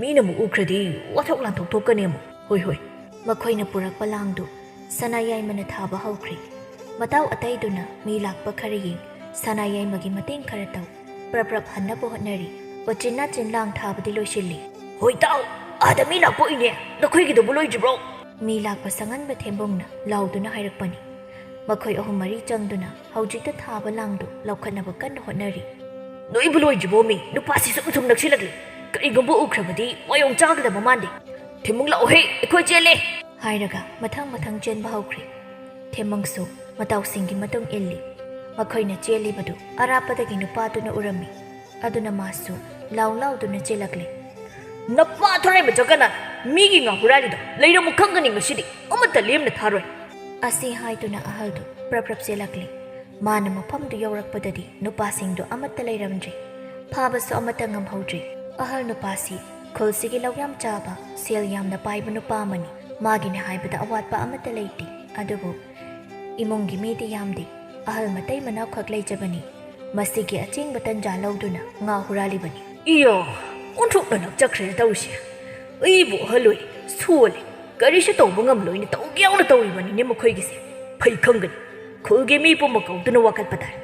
ꯃꯤꯅ ꯑꯃꯨꯛ ꯎꯈ꯭ꯔꯗꯤ ꯋꯥꯊꯣꯛ ꯂꯥꯟꯊꯣꯛ ꯊꯣꯛꯀꯅꯤ ꯑꯃꯨꯛ꯫ ꯍꯣꯏ, ꯍꯣꯏ꯫" ꯃꯈꯣꯏꯅ ꯄꯨꯔꯛꯄ ꯂꯥꯡꯗꯨ ꯁꯅꯥꯌꯥꯏꯃꯅ ꯊꯥꯕ ꯍꯧꯈ꯭ꯔꯦ꯫ ꯃꯇꯥꯎ ꯑꯇꯩꯗꯨꯅ ꯃꯤ ꯂꯥꯛꯄ ꯈꯔ ꯌꯦꯡ, ꯁꯅꯥꯌꯥꯏꯃꯒꯤ ꯃꯇꯦꯡ ꯈꯔ ꯇꯧ, ꯄ꯭ꯔꯞ ꯄ꯭ꯔꯞ ꯍꯟꯅꯕ ꯍꯣꯠꯅꯔꯤ꯫ ꯎꯆꯤꯟ ꯅꯥꯆꯤꯟ ꯂꯥꯡ ꯊꯥꯕꯗꯤ ꯂꯣꯏꯁꯤꯜꯂꯤ꯫ "ꯍꯣꯏ ꯇꯥꯎ, ꯑꯥꯗ ꯃꯤ ꯂꯥꯛꯄ ꯎꯏꯅꯦ꯫ ꯅꯈꯣꯏꯒꯤꯗꯨꯕꯨ ꯂꯣꯏꯗ꯭ꯔꯤꯕ꯭ꯔꯣ?" ꯃꯤ ꯂꯥꯛꯄ ꯁꯪꯍꯟꯕ ꯊꯦꯝꯕꯨꯡꯅ ꯂꯥꯎꯗꯨꯅ ꯍꯥꯏꯔꯛꯄꯅꯤ꯫ ꯃꯈꯣꯏ ꯑꯍꯨꯝ ꯃꯔꯤ ꯆꯪꯗꯨꯅ ꯍꯧꯖꯤꯛꯇ ꯊꯥꯕ ꯂꯥꯡꯗꯨ ꯂꯧꯈꯠꯅꯕ ꯀꯟꯅ ꯍꯣꯠꯅꯔꯤ꯫ "ꯅꯣꯏꯕꯨ ꯂꯣꯏꯗ꯭ꯔꯤꯕꯣ ꯃꯤ? ꯅꯨꯄꯥꯁꯤ ꯁꯨꯝ ꯁꯨꯝ ꯅꯛꯁꯤꯜꯂꯛꯂꯦ꯫ ꯀꯔꯤꯒꯨꯝꯕ ꯎꯈ꯭ꯔꯕꯗꯤ ꯋꯥꯌꯣꯡ ꯆꯥꯒꯗꯕ ꯃꯥꯟꯗꯦ꯫ ꯊꯤꯃꯨꯡ ꯂꯥꯛꯑꯣꯍꯦ, ꯑꯩꯈꯣꯏ ꯆꯦꯜꯂꯦ!" ꯍꯥꯏꯔꯒ ꯃꯊꯪ ꯃꯊꯪ ꯆꯦꯟꯕ ꯍꯧꯈ꯭ꯔꯦ꯫ ꯊꯦꯝꯃꯪꯁꯨ ꯃꯇꯥꯎꯁꯤꯡꯒꯤ ꯃꯇꯨꯡ ꯏꯜꯂꯤ꯫ ꯃꯈꯣꯏꯅ ꯆꯦꯜꯂꯤꯕꯗꯨ ꯑꯔꯥꯞꯄꯗꯒꯤ ꯅꯨꯄꯥꯗꯨꯅ ꯎꯔꯝꯃꯤ꯫ ꯑꯗꯨꯅ ꯃꯥꯁꯨ ꯂꯥꯎ ꯂꯥꯎꯗꯨꯅ ꯆꯦꯜꯂꯛꯂꯦ꯫ "ꯅꯄꯥ ꯊꯣꯔꯥꯏꯕ ꯖꯒꯅꯥꯊ, ꯃꯤꯒꯤ ꯉꯥ ꯍꯨꯔꯥꯜꯂꯤꯗꯣ ꯂꯩꯔꯝꯃꯨ ꯈꯪꯒꯅꯤ ꯉꯁꯤꯗꯤ, ꯑꯃꯠꯇ ꯂꯦꯝꯅ ꯊꯥꯔꯣꯏ!" ꯑꯁꯤ ꯍꯥꯏꯗꯨꯅ ꯑꯍꯜꯗꯨ ꯄ꯭ꯔꯞ ꯄ꯭ꯔꯞ ꯆꯦꯜꯂꯛꯂꯦ꯫ ꯃꯥꯅ ꯃꯐꯝꯗꯨ ꯌꯧꯔꯛꯄꯗꯗꯤ ꯅꯨꯄꯥꯁꯤꯡꯗꯨ ꯑꯃꯠꯇ ꯂꯩꯔꯝꯗ꯭ꯔꯦ꯫ ꯐꯥꯕꯁꯨ ꯑꯃꯠꯇ ꯉꯝꯍꯧꯗ꯭ꯔꯦ꯫ ꯑꯍꯜ ꯅꯨꯄꯥꯁꯤ ꯈꯨꯜꯁꯤꯒꯤ ꯂꯧ ꯌꯥꯝ ꯆꯥꯕ, ꯁꯦꯜ ꯌꯥꯝꯅ ꯄꯥꯏꯕ ꯅꯨꯄꯥ ꯑꯃꯅꯤ꯫ ꯃꯥꯒꯤꯅꯦ ꯍꯥꯏꯕꯗ ꯑꯋꯥꯠꯄ ꯑꯃꯠꯇ ꯂꯩꯇꯦ꯫ ꯑꯗꯨꯕꯨ ꯏꯃꯨꯡꯒꯤ ꯃꯤꯗꯤ ꯌꯥꯝꯗꯦ꯫ ꯑꯍꯜ ꯃꯇꯩ ꯃꯅꯥꯎꯈꯛ ꯂꯩꯖꯕꯅꯤ꯫ ꯃꯁꯤꯒꯤ ꯑꯆꯤꯡꯕ ꯇꯟꯖꯥ ꯂꯧꯗꯨꯅ ꯉꯥ ꯍꯨꯔꯥꯜꯂꯤꯕꯅꯤ꯫ "ꯏꯌꯣ, ꯑꯣꯟꯊꯣꯛꯅ ꯂꯛꯆꯈ꯭ꯔꯦ ꯇꯧꯔꯤꯁꯦ꯫ ꯑꯩꯕꯨ ꯑꯍꯜ ꯑꯣꯏ, ꯁꯣꯜꯂꯤ, ꯀꯔꯤꯁꯨ ꯇꯧꯕ ꯉꯝꯂꯣꯏꯅ ꯇꯧꯒꯦ ꯌꯥꯎꯅ ꯇꯧꯔꯤꯕꯅꯤꯅꯦ ꯃꯈꯣꯏꯒꯤꯁꯦ꯫ ꯐꯩ ꯈꯪꯒꯅꯤ, ꯈꯨꯜꯒꯤ ꯃꯤ ꯄꯨꯝꯕ ꯀꯧꯗꯨꯅ ꯋꯥꯀꯠꯄ ꯇꯥꯔꯦ꯫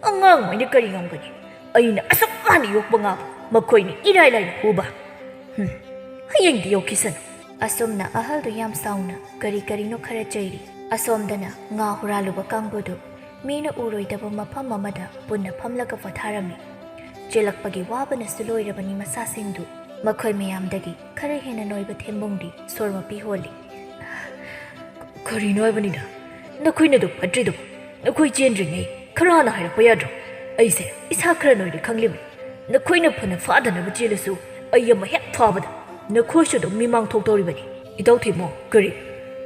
ꯑꯉꯥꯡ ꯑꯣꯏꯅ ꯀꯔꯤ ꯉꯝꯒꯅꯤ? ꯑꯩꯅ ꯑꯁꯨꯛ ꯋꯥꯅ ꯌꯣꯛꯄ ꯉꯥꯕꯨ ꯃꯈꯣꯏꯅ ꯏꯔꯥꯏ ꯂꯥꯏꯅ ꯍꯨꯕ꯫ ꯍꯨꯝ, ꯍꯌꯦꯡꯗꯤ ꯌꯣꯛꯈꯤꯁꯅꯨ꯫" ꯑꯁꯨꯝꯅ ꯑꯍꯜꯗꯨ ꯌꯥꯝ ꯁꯥꯎꯅ ꯀꯔꯤ ꯀꯔꯤꯅꯣ ꯈꯔ ꯆꯩꯔꯤ꯫ ꯑꯁꯣꯝꯗꯅ ꯉꯥ ꯍꯨꯔꯥꯜꯂꯨꯕ ꯀꯥꯡꯕꯨꯗꯨ ꯃꯤꯅ ꯎꯔꯣꯏꯗꯕ ꯃꯐꯝ ꯑꯃꯗ ꯄꯨꯟꯅ ꯐꯝꯂꯒ ꯄꯣꯊꯥꯔꯝꯃꯤ꯫ ꯆꯦꯜꯂꯛꯄꯒꯤ ꯋꯥꯕꯅꯁꯨ ꯂꯣꯏꯔꯕꯅꯤ ꯃꯁꯥꯁꯤꯡꯗꯨ꯫ ꯃꯈꯣꯏ ꯃꯌꯥꯝꯗꯒꯤ ꯈꯔ ꯍꯦꯟꯅ ꯅꯣꯏꯕ ꯊꯦꯝꯕꯨꯡꯗꯤ ꯁꯣꯔ ꯃꯄꯤ ꯍꯣꯜꯂꯤ꯫ "ꯀꯔꯤꯅꯣ ꯍꯥꯏꯕꯅꯤꯗ? ꯅꯈꯣꯏꯅ ꯑꯗꯨꯛ ꯐꯠꯇ꯭ꯔꯤꯗꯨꯕꯨ? ꯅꯈꯣꯏ ꯆꯦꯟꯗ꯭ꯔꯤꯉꯩ ꯈꯔ ꯍꯥꯟꯅ ꯍꯥꯏꯔꯛꯄ ꯌꯥꯗ꯭ꯔꯣ? ꯑꯩꯁꯦ ꯏꯁꯥ ꯈꯔ ꯅꯣꯏꯔꯦ ꯈꯪꯂꯤꯕꯅꯤ꯫ ꯅꯈꯣꯏꯅ ꯐꯅ ꯐꯥꯗꯅꯕ ꯆꯦꯜꯂꯁꯨ ꯑꯩ ꯑꯃ ꯍꯦꯛ ꯐꯥꯕꯗ ꯅꯈꯣꯏꯁꯨ ꯑꯗꯨꯝ ꯃꯤꯃꯥꯡ ꯊꯣꯛꯇꯧꯔꯤꯕꯅꯤ꯫" "ꯏꯇꯥꯎ ꯊꯦꯝꯕꯨꯡ, ꯀꯔꯤ?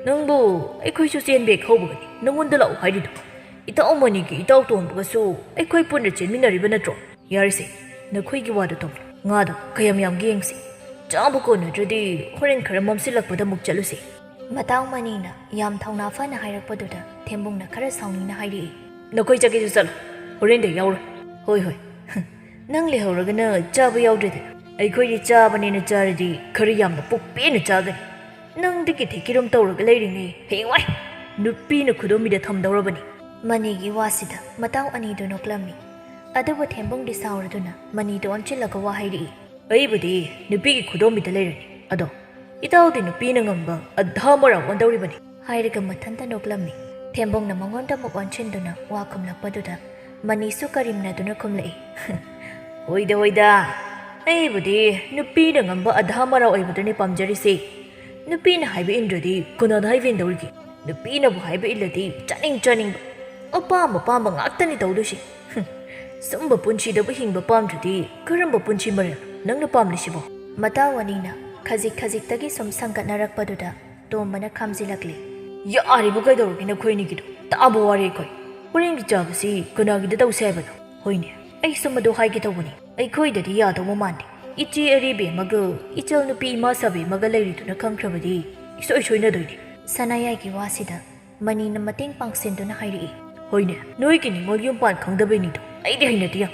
ꯅꯪꯕꯨ ꯑꯩꯈꯣꯏꯁꯨ ꯆꯦꯟꯕ ꯍꯦꯛ ꯍꯧꯕꯒꯅꯤ ꯅꯪꯉꯣꯟꯗ ꯂꯥꯛꯑꯣ ꯍꯥꯏꯔꯤꯗꯣ? ꯏꯇꯥꯎ ꯃꯅꯤꯒꯤ ꯏꯇꯥꯎ ꯇꯣꯟꯕꯒꯁꯨ ꯑꯩꯈꯣꯏ ꯄꯨꯟꯅ ꯆꯦꯟꯃꯤꯟꯅꯔꯤꯕ ꯅꯠꯇ꯭ꯔꯣ? ꯌꯥꯔꯦꯁꯦ, ꯅꯈꯣꯏꯒꯤ ꯋꯥꯗꯣ ꯇꯧꯔꯣ꯫ ꯉꯥꯗꯣ ꯀꯌꯥꯝ ꯌꯥꯝꯒꯦ ꯌꯦꯡꯁꯤ꯫ ꯆꯥꯕ ꯀꯣꯟꯅꯗ꯭ꯔꯗꯤ ꯍꯣꯔꯦꯟ ꯈꯔ ꯃꯝꯁꯤꯜꯂꯛꯄꯗ ꯑꯃꯨꯛ ꯆꯠꯂꯨꯁꯦ꯫" ꯃꯇꯥꯎ ꯃꯅꯤꯅ ꯌꯥꯝ ꯊꯧꯅꯥ ꯐꯅ ꯍꯥꯏꯔꯛꯄꯗꯨꯗ ꯊꯦꯝꯕꯨꯡꯅ ꯈꯔ ꯁꯥꯎꯅꯤꯡꯅ ꯍꯥꯏꯔꯛꯏ꯫ "ꯅꯈꯣꯏ ꯆꯠꯀꯦꯁꯨ ꯆꯠꯂꯣ, ꯍꯣꯔꯦꯟꯗꯤ ꯑꯩ ꯌꯥꯎꯔꯣꯏ꯫" "ꯍꯣꯏ, ꯍꯣꯏ꯫ ꯅꯪ ꯂꯩꯍꯧꯔꯒꯅ ꯆꯥꯕ ꯌꯥꯎꯗ꯭ꯔꯦꯗꯅ꯫ ꯑꯩꯈꯣꯏꯗꯤ ꯆꯥꯕꯅꯦꯅ ꯆꯥꯔꯗꯤ ꯈꯔ ꯌꯥꯝꯅ ꯄꯨꯛ ꯄꯦꯟꯅ ꯆꯥꯒꯅꯤ꯫ ꯅꯪꯗꯤ ꯀꯤꯊꯤ ꯀꯤꯔꯨꯝ ꯇꯧꯔꯒ ꯂꯩꯔꯤꯉꯩ ꯍꯌꯦꯡꯋꯥꯏ ꯅꯨꯄꯤꯅ ꯈꯨꯗꯣꯝꯕꯤꯗ ꯊꯝꯗꯧꯔꯕꯅꯤ꯫" ꯃꯅꯤꯒꯤ ꯋꯥꯁꯤꯗ ꯃꯇꯥꯎ ꯑꯅꯤꯗꯨ ꯅꯣꯛꯂꯝꯃꯤ꯫ ꯑꯗꯨꯕꯨ ꯊꯦꯝꯕꯨꯡꯗꯤ ꯁꯥꯎꯔꯗꯨꯅ ꯃꯅꯤꯗꯨ ꯑꯣꯟꯁꯤꯜꯂꯒ ꯋꯥ ꯍꯥꯏꯔꯛꯏ꯫ "ꯑꯩꯕꯨꯗꯤ ꯅꯨꯄꯤꯒꯤ ꯈꯨꯗꯣꯝꯕꯤꯗ ꯂꯩꯔꯅꯤ꯫ ꯑꯗꯣ ꯏꯇꯥꯎꯗꯤ ꯅꯨꯄꯤꯅ ꯉꯝꯕ ꯑꯙꯥ ꯃꯔꯥ ꯑꯣꯟꯗꯧꯔꯤꯕꯅꯤ꯫" ꯍꯥꯏꯔꯒ ꯃꯊꯟꯇ ꯅꯣꯛꯂꯝꯃꯤ꯫ ꯊꯦꯝꯕꯨꯡꯅ ꯃꯉꯣꯟꯗ ꯑꯃꯨꯛ ꯑꯣꯟꯁꯤꯟꯗꯨꯅ ꯋꯥ ꯈꯨꯝꯂꯛꯄꯗꯨꯗ ꯃꯅꯤꯁꯨ ꯀꯔꯤꯝꯅꯗꯨꯅ ꯈꯨꯝꯂꯛꯏ꯫ "ꯍꯣꯏꯗ, ꯍꯣꯏꯗ, ꯑꯩꯕꯨꯗꯤ ꯅꯨꯄꯤꯅ ꯉꯝꯕ ꯑꯙꯥ ꯃꯔꯥ ꯑꯣꯏꯕꯗꯨꯅꯤ ꯄꯥꯝꯖꯔꯤꯁꯦ꯫ ꯅꯨꯄꯤꯅ ꯍꯥꯏꯕ ꯏꯟꯗ꯭ꯔꯗꯤ ꯀꯅꯥꯅ ꯍꯥꯏꯕ ꯏꯟꯗꯧꯔꯤꯒꯦ? ꯅꯨꯄꯤꯅꯕꯨ ꯍꯥꯏꯕ ꯏꯜꯂꯗꯤ ꯆꯥꯅꯤꯡ ꯆꯥꯅꯤꯡꯕ, ꯑꯄꯥꯝꯕ ꯄꯥꯝꯕ ꯉꯥꯛꯇꯅꯤ ꯇꯧꯗꯣꯏꯁꯦ꯫ ꯍꯨꯝ, ꯁꯨꯝꯕ ꯄꯨꯟꯁꯤꯗꯕꯨ ꯍꯤꯡꯕ ꯄꯥꯝꯗ꯭ꯔꯗꯤ ꯀꯔꯝꯕ ꯄꯨꯟꯁꯤ ꯃꯔꯦꯜ ꯅꯪꯅ ꯄꯥꯝꯂꯤꯁꯤꯕꯣ?" ꯃꯇꯥꯎ ꯑꯅꯤꯅ ꯈꯖꯤꯛ ꯈꯖꯤꯛꯇꯒꯤ ꯁꯨꯝ ꯁꯪꯒꯠꯅꯔꯛꯄꯗꯨꯗ ꯇꯣꯝꯕꯅ ꯈꯥꯝꯖꯤꯜꯂꯛꯂꯤ꯫ "ꯌꯥꯔꯤꯕ ꯀꯩꯗꯧꯔꯒꯦ ꯅꯈꯣꯏ ꯑꯅꯤꯒꯤꯗꯣ? ꯇꯥꯕ ꯋꯥꯔꯦ ꯑꯩꯈꯣꯏ꯫ ꯍꯣꯔꯦꯟꯒꯤ ꯆꯥꯕꯁꯤ ꯀꯅꯥꯒꯤꯗ ꯇꯧꯁꯦ ꯍꯥꯏꯕꯅꯣ?" "ꯍꯣꯏꯅꯦ, ꯑꯩꯁꯨ ꯃꯗꯨ ꯍꯥꯏꯒꯦ ꯇꯧꯕꯅꯤ꯫ ꯑꯩꯈꯣꯏꯗꯗꯤ ꯌꯥꯗꯧꯕ ꯃꯥꯟꯗꯦ꯫ ꯏꯆꯦ ꯑꯔꯤꯕꯤ ꯑꯃꯒ ꯏꯆꯜ ꯅꯨꯄꯤ ꯏꯃꯥ ꯁꯥꯕꯤ ꯑꯃꯒ ꯂꯩꯔꯤꯗꯨꯅ ꯈꯪꯈ꯭ꯔꯕꯗꯤ ꯏꯁꯣꯏ ꯁꯣꯏꯅꯗꯣꯏꯅꯤ꯫ ꯁꯅꯥꯌꯥꯏꯒꯤ ꯋꯥꯁꯤꯗ ꯃꯅꯤꯅ ꯃꯇꯦꯡ ꯄꯥꯡꯁꯤꯟꯗꯨꯅ ꯍꯥꯏꯔꯛꯏ꯫ ꯍꯣꯏꯅꯦ, ꯅꯣꯏꯒꯤ ꯅꯤꯉꯣꯜ ꯌꯨꯝ ꯄꯥꯟ ꯈꯪꯗꯕꯩꯅꯤꯗꯣ꯫ ꯑꯩꯗꯤ ꯍꯩꯅꯗꯦ ꯌꯥꯝ꯫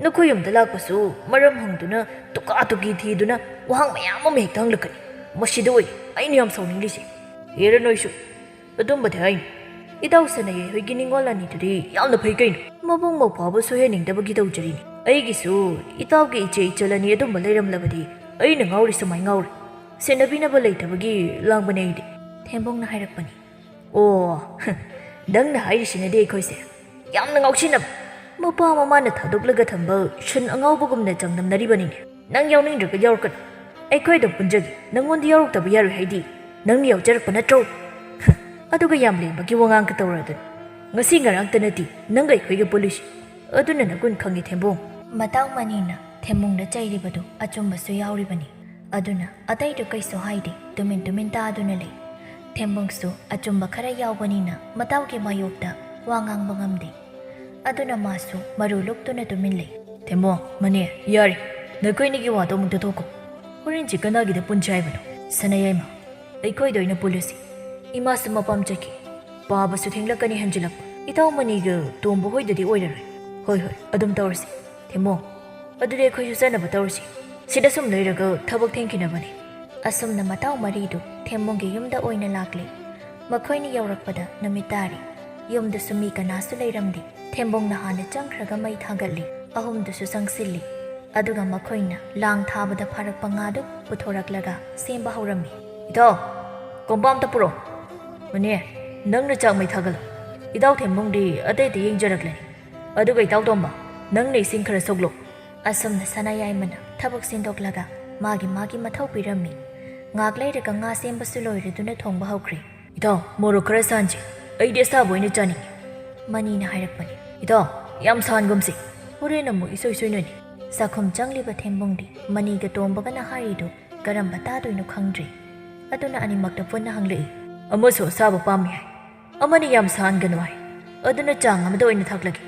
ꯅꯈꯣꯏ ꯌꯨꯝꯗ ꯂꯥꯛꯄꯁꯨ ꯃꯔꯝ ꯍꯪꯗꯨꯅ, ꯇꯨꯀꯥ ꯇꯨꯀꯤ ꯊꯤꯗꯨꯅ, ꯋꯥꯍꯪ ꯃꯌꯥꯝ ꯑꯃ ꯍꯦꯛꯇ ꯍꯪꯂꯛꯀꯅꯤ꯫ ꯃꯁꯤꯗ ꯑꯣꯏꯅꯤ ꯑꯩꯅ ꯌꯥꯝ ꯁꯥꯎꯅꯤꯡꯂꯤꯁꯦ꯫ ꯍꯦꯔꯥ ꯅꯣꯏꯁꯨ꯫ ꯑꯗꯨꯝꯕꯗꯤ ꯍꯥꯏꯅꯨ꯫ ꯏꯇꯥꯎ ꯁꯅꯥꯌꯥꯏ ꯍꯣꯏꯒꯤ ꯅꯤꯉꯣꯜ ꯑꯅꯤꯗꯨꯗꯤ ꯌꯥꯝꯅ ꯐꯩ ꯀꯩꯅꯣ꯫ ꯃꯕꯨꯡ ꯃꯧꯄ꯭ꯋꯥꯕꯨ ꯁꯣꯏꯍꯟꯅꯤꯡꯗꯕꯒꯤ ꯇꯧꯖꯔꯤꯅꯤ꯫ ꯑꯩꯒꯤꯁꯨ ꯏꯇꯥꯎꯒꯤ ꯏꯆꯦ ꯏꯆꯜ ꯑꯅꯤ ꯑꯗꯨꯝꯕ ꯂꯩꯔꯝꯂꯕꯗꯤ ꯑꯩꯅ ꯉꯥꯎꯔꯤ ꯁꯨꯃꯥꯏ ꯉꯥꯎꯔꯤ꯫ ꯁꯦꯟꯅꯕꯤꯅꯕ ꯂꯩꯇꯕꯒꯤ ꯂꯥꯡꯕꯅꯦ ꯑꯩꯗꯤ꯫ ꯊꯦꯝꯕꯣꯡꯅ ꯍꯥꯏꯔꯛꯄꯅꯤ꯫ ꯑꯣ, ꯅꯪꯅ ꯍꯥꯏꯔꯤꯁꯤꯅꯗꯤ ꯑꯩꯈꯣꯏꯁꯦ ꯌꯥꯝꯅ ꯉꯥꯎꯁꯤꯟꯅꯕ꯫ ꯃꯄꯥ ꯃꯃꯥꯅ ꯊꯥꯗꯣꯛꯂꯒ ꯊꯝꯕ ꯁꯟ ꯑꯉꯥꯎꯕꯒꯨꯝꯅ ꯆꯥꯡꯗꯝꯅꯔꯤꯕꯅꯤꯅꯦ꯫ ꯅꯪ ꯌꯥꯎꯅꯤꯡꯗ꯭ꯔꯒ ꯌꯥꯎꯔꯛꯀꯅꯨ꯫ ꯑꯩꯈꯣꯏ ꯑꯗꯨꯝ ꯄꯨꯟꯖꯒꯦ꯫ ꯅꯪꯉꯣꯟꯗ ꯌꯥꯎꯔꯛꯇꯕ ꯌꯥꯔꯣꯏ ꯍꯥꯏꯗꯤ ꯅꯪꯅ ꯌꯥꯎꯖꯔꯛꯄ ꯅꯠꯇ꯭ꯔꯣ? ꯑꯗꯨꯒ ꯌꯥꯝ ꯂꯦꯝꯕꯒꯤ ꯋꯥꯉꯥꯡꯒ ꯇꯧꯔꯗꯅ꯫ ꯉꯁꯤ ꯉꯔꯥꯡꯇ ꯅꯠꯇꯦ ꯅꯪꯒ ꯑꯩꯈꯣꯏꯒ ꯄꯨꯜꯂꯤꯁꯤ꯫ ꯑꯗꯨꯅ ꯅꯒꯨꯟ ꯈꯪꯉꯤ ꯊꯦꯝꯕꯣꯡ꯫ ꯃꯇꯥꯎ ꯃꯅꯤꯅ ꯊꯦꯝꯕꯣꯡꯗ ꯆꯩꯔꯤꯕꯗꯨ ꯑꯆꯨꯝꯕꯁꯨ ꯌꯥꯎꯔꯤꯕꯅꯤ꯫ ꯑꯗꯨꯅ ꯑꯇꯩꯗꯨ ꯀꯩꯁꯨ ꯍꯥꯏꯗꯦ, ꯇꯨꯃꯤꯟ ꯇꯨꯃꯤꯟ ꯇꯥꯗꯨꯅ ꯂꯩ꯫ ꯊꯦꯝꯕꯣꯡꯁꯨ ꯑꯆꯨꯝꯕ ꯈꯔ ꯌꯥꯎꯕꯅꯤꯅ ꯃꯇꯥꯎꯒꯤ ꯃꯥꯌꯣꯛꯇ ꯋꯥ ꯉꯥꯡꯕ ꯉꯝꯗꯦ꯫ ꯑꯗꯨꯅ ꯃꯥꯁꯨ ꯃꯔꯨ ꯂꯨꯞꯇꯨꯅ ꯇꯨꯃꯤꯟ ꯂꯩ꯫ ꯊꯦꯝꯕꯣꯡ, ꯃꯅꯤ, ꯌꯥꯔꯦ꯫ ꯅꯈꯣꯏꯅꯤꯒꯤ ꯋꯥꯗꯣ ꯑꯃꯨꯛꯇ ꯊꯣꯛꯈꯣ꯫ ꯍꯣꯔꯦꯟꯁꯤ ꯀꯅꯥꯒꯤꯗ ꯄꯨꯟꯁꯤ ꯍꯥꯏꯕꯅꯣ? ꯁꯅꯥꯌꯥꯏꯃ, ꯑꯩꯈꯣꯏꯗ ꯑꯣꯏꯅ ꯄꯨꯜꯂꯁꯤ꯫ ꯏꯃꯥꯁꯨ ꯃꯄꯥꯝ ꯆꯠꯈꯤ꯫ ꯄꯥꯕꯁꯨ ꯊꯦꯡꯂꯛꯀꯅꯤ ꯍꯟꯖꯤꯜꯂꯛꯄ꯫ ꯏꯇꯥꯎ ꯃꯅꯤꯒ ꯇꯣꯝꯕ ꯍꯣꯏꯗꯗꯤ ꯑꯣꯏꯔꯔꯣꯏ꯫ ꯍꯣꯏ, ꯍꯣꯏ, ꯑꯗꯨꯝ ꯇꯧꯔꯁꯤ꯫ ꯊꯦꯝꯕꯣꯡ, ꯑꯗꯨꯗꯤ ꯑꯩꯈꯣꯏꯁꯨ ꯆꯠꯅꯕ ꯇꯧꯔꯁꯤ꯫ ꯁꯤꯗ ꯁꯨꯝ ꯂꯩꯔꯒ ꯊꯕꯛ ꯊꯦꯡꯈꯤꯅꯕꯅꯤ꯫ ꯑꯁꯨꯝꯅ ꯃꯇꯥꯎ ꯃꯔꯤꯗꯨ ꯊꯦꯝꯕꯣꯡꯒꯤ ꯌꯨꯝꯗ ꯑꯣꯏꯅ ꯂꯥꯛꯂꯦ꯫ ꯃꯈꯣꯏꯅ ꯌꯧꯔꯛꯄꯗ ꯅꯨꯃꯤꯠ ꯇꯥꯔꯦ꯫ ꯌꯨꯝꯗꯨꯁꯨ ꯃꯤ ꯀꯅꯥꯁꯨ ꯂꯩꯔꯝꯗꯦ꯫ ꯊꯦꯝꯕꯣꯡꯅ ꯍꯥꯟꯅ ꯆꯪꯈ꯭ꯔꯒ ꯃꯩ ꯊꯥꯒꯠꯂꯤ꯫ ꯑꯍꯨꯝꯗꯨꯁꯨ ꯆꯪꯁꯤꯜꯂꯤ꯫ ꯑꯗꯨꯒ ꯃꯈꯣꯏꯅ ꯂꯥꯡ ꯊꯥꯕꯗ ꯐꯥꯔꯛꯄ ꯉꯥꯗꯨ ꯄꯨꯊꯣꯔꯛꯂꯒ ꯁꯦꯝꯕ ꯍꯧꯔꯝꯃꯤ꯫ ꯏꯇꯥꯎ, ꯀꯣꯝꯄꯥꯛ ꯑꯝꯇ ꯄꯨꯔꯛꯑꯣ꯫ ꯃꯅꯦ, ꯅꯪꯅ ꯆꯥꯛ ꯃꯩ ꯊꯥꯒꯠꯂꯣ꯫ ꯏꯇꯥꯎ ꯊꯦꯝꯕꯣꯡꯗꯤ ꯑꯇꯩ ꯑꯇꯩ ꯌꯦꯡꯖꯔꯛꯂꯅꯤ꯫ ꯑꯗꯨꯒ ꯏꯇꯥꯎ ꯇꯣꯝꯕ, ꯅꯪꯅ ꯏꯁꯤꯡ ꯈꯔ ꯁꯣꯛꯂꯣ꯫ ꯑꯁꯨꯝꯅ ꯁꯅꯥꯌꯥꯏꯃꯅ ꯊꯕꯛ ꯁꯤꯟꯗꯣꯛꯂꯒ ꯃꯥꯒꯤ ꯃꯥꯒꯤ ꯃꯊꯧ ꯄꯤꯔꯝꯃꯤ꯫ ꯉꯥꯛ ꯂꯩꯔꯒ ꯉꯥ ꯁꯦꯝꯕꯁꯨ ꯂꯣꯏꯔꯗꯨꯅ ꯊꯣꯡꯕ ꯍꯧꯈ꯭ꯔꯦ꯫ ꯏꯇꯥꯎ, ꯃꯣꯔꯣꯛ ꯈꯔ ꯁꯥꯍꯟꯁꯤ꯫ ꯑꯩꯗꯤ ꯑꯁꯥꯕ ꯑꯣꯏꯅ ꯆꯥꯅꯤꯡꯉꯤ꯫ ꯃꯅꯤꯅ ꯍꯥꯏꯔꯛꯄꯅꯤ꯫ ꯏꯇꯥꯎ, ꯌꯥꯝ ꯁꯥꯍꯟꯒꯨꯝꯁꯤ꯫ ꯍꯣꯔꯦꯟ ꯑꯃꯨꯛ ꯏꯁꯣꯏ ꯁꯣꯏꯅꯅꯤ꯫ ꯆꯥꯛꯈꯨꯝ ꯆꯪꯂꯤꯕ ꯊꯦꯝꯕꯣꯡꯗꯤ ꯃꯅꯤꯒ ꯇꯣꯝꯕꯒꯅ ꯍꯥꯏꯔꯤꯗꯨ ꯀꯔꯝꯕ ꯇꯥꯗꯣꯏꯅꯣ ꯈꯪꯗ꯭ꯔꯦ꯫ ꯑꯗꯨꯅ ꯑꯅꯤꯃꯛꯇ ꯄꯨꯟꯅ ꯍꯪꯂꯛꯏ꯫ ꯑꯃꯁꯨ ꯑꯁꯥꯕ ꯄꯥꯝꯃꯤ ꯍꯥꯏ, ꯑꯃꯅ ꯌꯥꯝ ꯁꯥꯍꯟꯒꯅꯨ ꯍꯥꯏ꯫ ꯑꯗꯨꯅ ꯆꯥꯡ ꯑꯃꯗ ꯑꯣꯏꯅ ꯊꯥꯛꯂꯒꯦ꯫